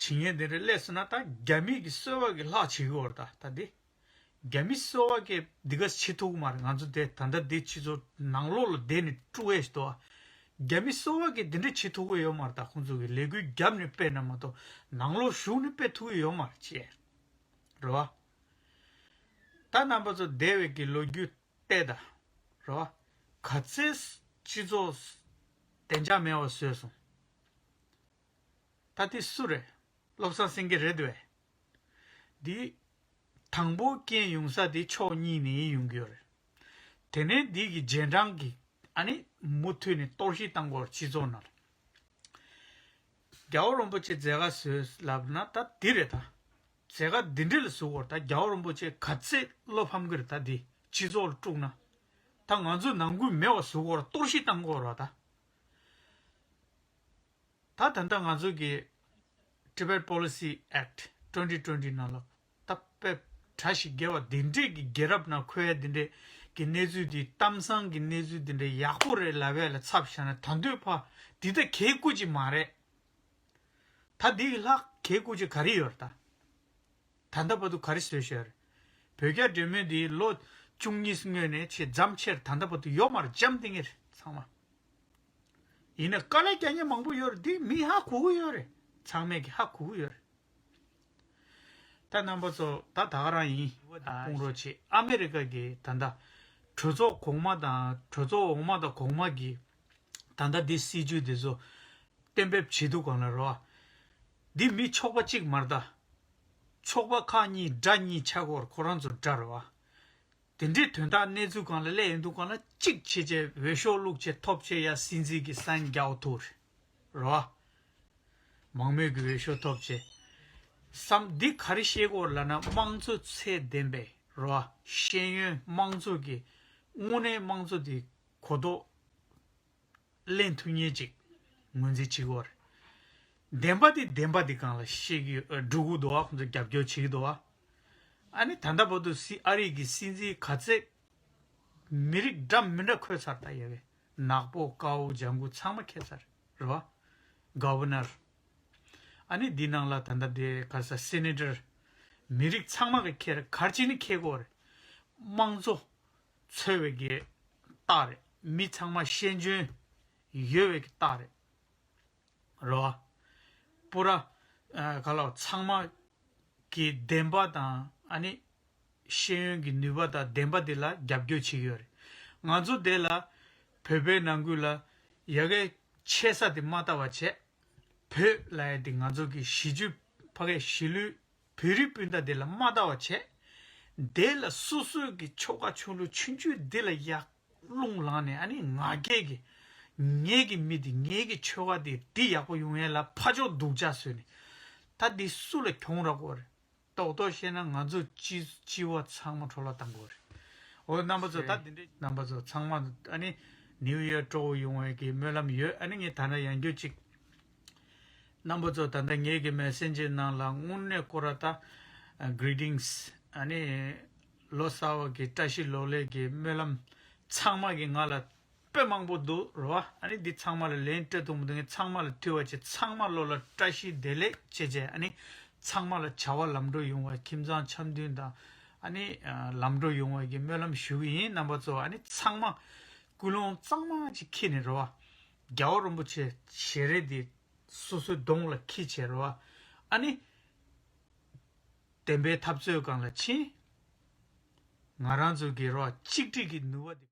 བྱེད་མཁན་འདི་འདྲས་སླེབས་སོང་ན་ད་རྒྱ་མི་གི་སོལ་བ་གི་ལྷག་བྱེད་ཀྱི་ཡོད་རེད་ད་ད་འདི། རྒྱ་མི་སོལ་བ་གི་འདི་ག་བྱེད་ཐུབ་ཀྱི་མ་རེད། ང་ཚོ་དེ་ད་ལྟ་འདི་ཕྱི་ཚོ་ནང་ལོགས་ལ་བསྡད་ནས་དཀྲུག་ཡས་ཞིག་འདུག་ཨ། རྒྱ་མི་སོལ་བ་གི་འདི་འདྲས་བྱེད་ཐུབ་ཀྱི་ཡོད་མ་རེད། ད་ཁོང་ཚོ་གི་ལས་འགུལ་བརྒྱབ་ནས་སྤེལ་ན་མ་གཏོགས་ནང་ལོགས་ཞུགས་ནས་སྤེལ་ཐུབ་ཀྱི་ཡོད་མ་རེད་ཅེས། རེད་བ། ད་རྣམ་པ་ཚོ་འདས་པའི་གི་ལོ་རྒྱུས་བལྟས་ད། རེད་བ། ག་ཚད་སྤྱི་ཚོགས་བདེ་འཇགས་མེད་པ་བཟོས་སོང་། ད་དེ་སུ་རེད། བློ་བཟང་སེང་གེ་རེད་དེ། འདི་དང་པོ་རྐྱེན་ཡོང་ས་དེ་ཕྱོགས་གཉིས་ནས་ཡོང་གི་ཡོད་རེད། དེ་ནས་འདི་གི་རྗེས་འབྲང་གི་ཨ་ནི་མུ་མཐུད་ནས་གཏོར་བཤིག་བཏང་དགོས་རེད་སྤྱི་ཚོགས་ནང་ལ། རྒྱལ་བ་རིན་པོ་ཆེ་མཛད་དཀའ་བཟོས་ལབ་ན་ད་འདི་རེད་ད། མཛད་དཀའ་འདི་འདྲ་ལ་བཟོ་དགོས་རེད་ད། རྒྱལ་བ་རིན་པོ་ཆེ་ག་ཚད་བློ་ཕམ་གི་རེད་ད། འདི་སྤྱི་ཚོགས་ལ་དཀྲུགས་ན། ད་ང་ཚོ་ནང་ཁུལ་མེད་པ་བཟོ་དགོས་རེད། གཏོར་བཤིག་བཏང་དགོས་རེད་ད། ད་ད་ལྟ་ང་ཚོ་གི་Tibet Policy Act twenty twenty ནང་ལ་ད་དཔེ་གྲ་ཞིག་བརྒལ་བ་འདི་འདྲས་ཀྱི་རྒྱལ་རབས་ནང་འཁོད་ཡ་འདི་འདྲས་ཀྱི་གནས་ཚུལ་འདི་གཏམ་བཟང་གི་གནས་ཚུལ་འདི་འདྲས་ཡག་པོ་རེད་ལབ་ཡ་ལ་ཚབ་བཞག་ན་ད་དུང་ཕར་འདི་ད་གལ་དགོས་ཀྱི་མ་རེད། ད་འདི་གི་ལྷག་གལ་དགོས་ཀྱི་ག་རེ་ཡོད་རེད་ད། ད་ལྟ་བར་དུ་ག་རེ་བཟོས་བཞག་རེད། བོད་རྒྱ་འབྲེལ་མོལ་འདི་ལོ་བཅུ་གཉིས་སྔོན་ནས་ཆེས་མཚམས་ཆེར་ད་ལྟ་བར་དུ་ཡོད་མ་རེད། འཇམ་ཐིང་ངེ་རེད་ཚང་མ། ཡིན་ན་དཀའ་ལས་རྒྱག་མཁན་མང་པོ་ཡོད་རེད། འདི་མི་ཧ་གོ་གི་ཡོད་རེད། ཚང་མས་ཀྱི་ཧ་གོ་གི་ཡོད་རེད། ད་རྣམ་པ་ཚོ་ད་ད་ག་རང་ཡིན། ཨ་ཁོང་རོ་ཆེ་ཨ་མེ་རི་ཀ་གི་ད་ལྟ་གྲོས་ཚོགས་གོང་མ་དང་གྲོས་ཚོགས་འོག་མ་དང་གོང་མ་གི་ད་ལྟ་འདི་སྲིད་ཇུས་འདི་ཚོ་གཏན་འབེབས་བྱེད་དུས་སྒང་ལ་རོ། འདི་མི་ཕྱོགས་པ་གཅིག་མ་རེད་ད། ཕྱོགས་པ་ཁག་གཉིས་དགྲ་གཉིས་ཆགས་ཀྱི་ཡོད་རེད། ཁོ་རང་ཚོ་དགྲ་རེད་བ། དེ་འདྲའི་དོན་དག་གནས་ཚུལ་སྒང་ལ་སླེབས་ཡོང་དུས་སྒང་ལ་གཅིག་བྱས་བྱས་འོས་ཤོག་བླུགས་བྱས་ཐོབ་བྱས་ཡ་སྲིད་འཛིན་གྱི་ས་ཡིན་རྒྱག་ཐུབ་རེད་རོ། མང་མོས་ཀྱི་འོས་ཤོག་ཐོབ་བྱས། བསམ་འདི་ག་རེ་ཤེས་དགོས་ལབ་ན་དམངས་གཙོ་ཚད་ལྡན་པའི་རོ། ཤེས་ཡོན་དམངས་གཙོ་གི་དངོས་གནས་དམངས་གཙོ་དེ་གོ་རྟོགས་ལེན་ཐུབ་མཁན་ཅིག་ངོས་འཛིན་བྱེད་དགོས་རེད། བདེན་པ་དེ་བདེན་པ་དེ་སྒང་ལ་བཤད་ཀྱི་ཡོད། སྒྲུབ་ཀྱི་འདུག་བ། ཁོང་ཚོ་རྒྱབ་སྐྱོར་བྱེད་ཀྱི་འདུག་བ། ཨ་ནི་ད་ལྟ་བར་དུ་སྲིད་ཨ་རི་གི་སྲིད་འཛིན་ག་ཚད་མི་རིགས་འདྲ་མི་འདྲ་འཁོད་ཚར་ད་ཡ་གི་ནག་པོ་དཀར་པོ་ལྗང་ཁུ་ཚང་མ་འཁོད་ཚར་རེད་བ། གོ་ཝར་ནར། ཨ་ནི་འདི་ནང་ལ་ད་ལྟ་དེ་ག་ས་སེ་ནེ་ཊར། མི་རིགས་ཚང་མ་གི་འཁོད་རེད། ག་རེ་བྱས་ནས་འཁོད་དགོས་རེད། དམངས་གཙོ་འཚོལ་བའི་གི་རྟགས་རེད། མི་ཚང་མ་ཤེས་འཇོན་ཡོད་པའི་གི་རྟགས་རེད། རེད་བ། པུ་ར། ཨ། ག་ལ་ཚང་མ་གི་བདེན་པ་དང་ཨ་ནི་ཤེས་ཡོན་གྱི་ནུས་པ་དང་བདེན་པ་དེ་ལ་རྒྱབ་སྐྱོར་བྱེད་ཀྱི་ཡོད་རེད། ང་ཚོ་དེ་ལ་བོད་པའི་ནང་ཁུལ་ལ་ཡ་གི་ཆེ་ས་དེ་མ་ལྟ་བ་བྱས། བོད་ལབ་ཡ་དེ་ང་ཚོ་གི་གཞིས་བྱེས་ཕ་གི་གཞིས་ལུས་བོད་རིགས་སྤུན་ཟླ་དེ་ལ་མ་ལྟ་བ་བྱས། དེ་ལ་སོ་སོའི་གི་ཁྱོ་ག་ཆུང་ལུས་ཆུང་ཆུང་དེ་ལ་ཡ་རླུང་ལངས་ནས་ཨ་ནི་ང་རྒྱལ་གྱི། ངེད་ཀྱི་མི་དེ་ངེད་ཀྱི་ཁྱོ་ག་དེ་དེ་ཡག་པོ་ཡོང་ཡས་ལ་ཕར་ཕྱོགས་སྡུག་ཅག་བཟོས་ནས། ད་འདི་སུ་ལ་གྱོང་རག་གི་ཡོད་རེད། རྡོག་རྡོག་བཤད་ན་ང་ཚོ་སྤྱི་སྤྱི་བ་ཚང་མ་འཕྲོ་བརླག་བཏང་གི་ཡོད་རེད། འོ་རྣམ་པ་ཚོ་ད་འདི་འདྲའི་རྣམ་པ་ཚོ་ཚང་མ་ཨ་ནི་ནིའུ་ཡོག་སྤྲོ་བོ་ཡོང་བའི་གི་སྨོན་ལམ་ཡོད། ཨ་ནི་ངས་ད་ལྟ་ཡང་བསྐྱར་ཅིག་རྣམ་པ་ཚོ་ད་ལྟ་ངེད་ཀྱི་མེ་སེན་ཇར་ནང་ལ་དངོས་གནས་སྐོར་ར་ད་greetings ཨ་ནི་ལོ་གསར་བ་གི་བཀྲ་ཤིས་ལོ་ལེགས་ཀྱི་སྨོན་ལམ་ཚང་མ་གི་ང་ལ་དཔེ་མང་པོ་འདུག་རེད་བ། ཨ་ནི་འདི་ཚང་མ་ལ་ལན་སྤྲད་ཐུབ་མི་འདུག་ངས་ཚང་མ་ལ་དུས་བ་བྱས་ཚང་མ་བློ་ལ་བཀྲ་ཤིས་བདེ་ལེགས་བྱས་བྱས། ཨ་ནི་ཚང་མ་ལ་བྱ་བ་ལམ་འགྲོ་ཡོང་བ། ཁྱིམ་ཚང་འཆམ་མཐུན་དང་ཨ་ནི་ལམ་འགྲོ་ཡོང་བ་གི་སྨོན་ལམ་ཞུ་གི་ཡིན། རྣམ་པ་ཚོ་ཨ་ནི་ཚང་མ་ཀུན་སློང་གཙང་མ་ཅིག་འཁྱེར་ནས་རེད་བ། རྒྱལ་བ་རིན་པོ་ཆེ་ཞལ་རས་འདི་སོ་སོའི་གདོང་ལ་འཁྱེར་བྱས་རེད་བ། ཨ་ནི་བདེན་པའི་འཐབ་རྩོད་སྒང་ལ་ཕྱིན། ང་རང་ཚོ་གི་རེད་བ་གཅིག་སྒྲིལ་གྱི་ནུས་པ་འདི།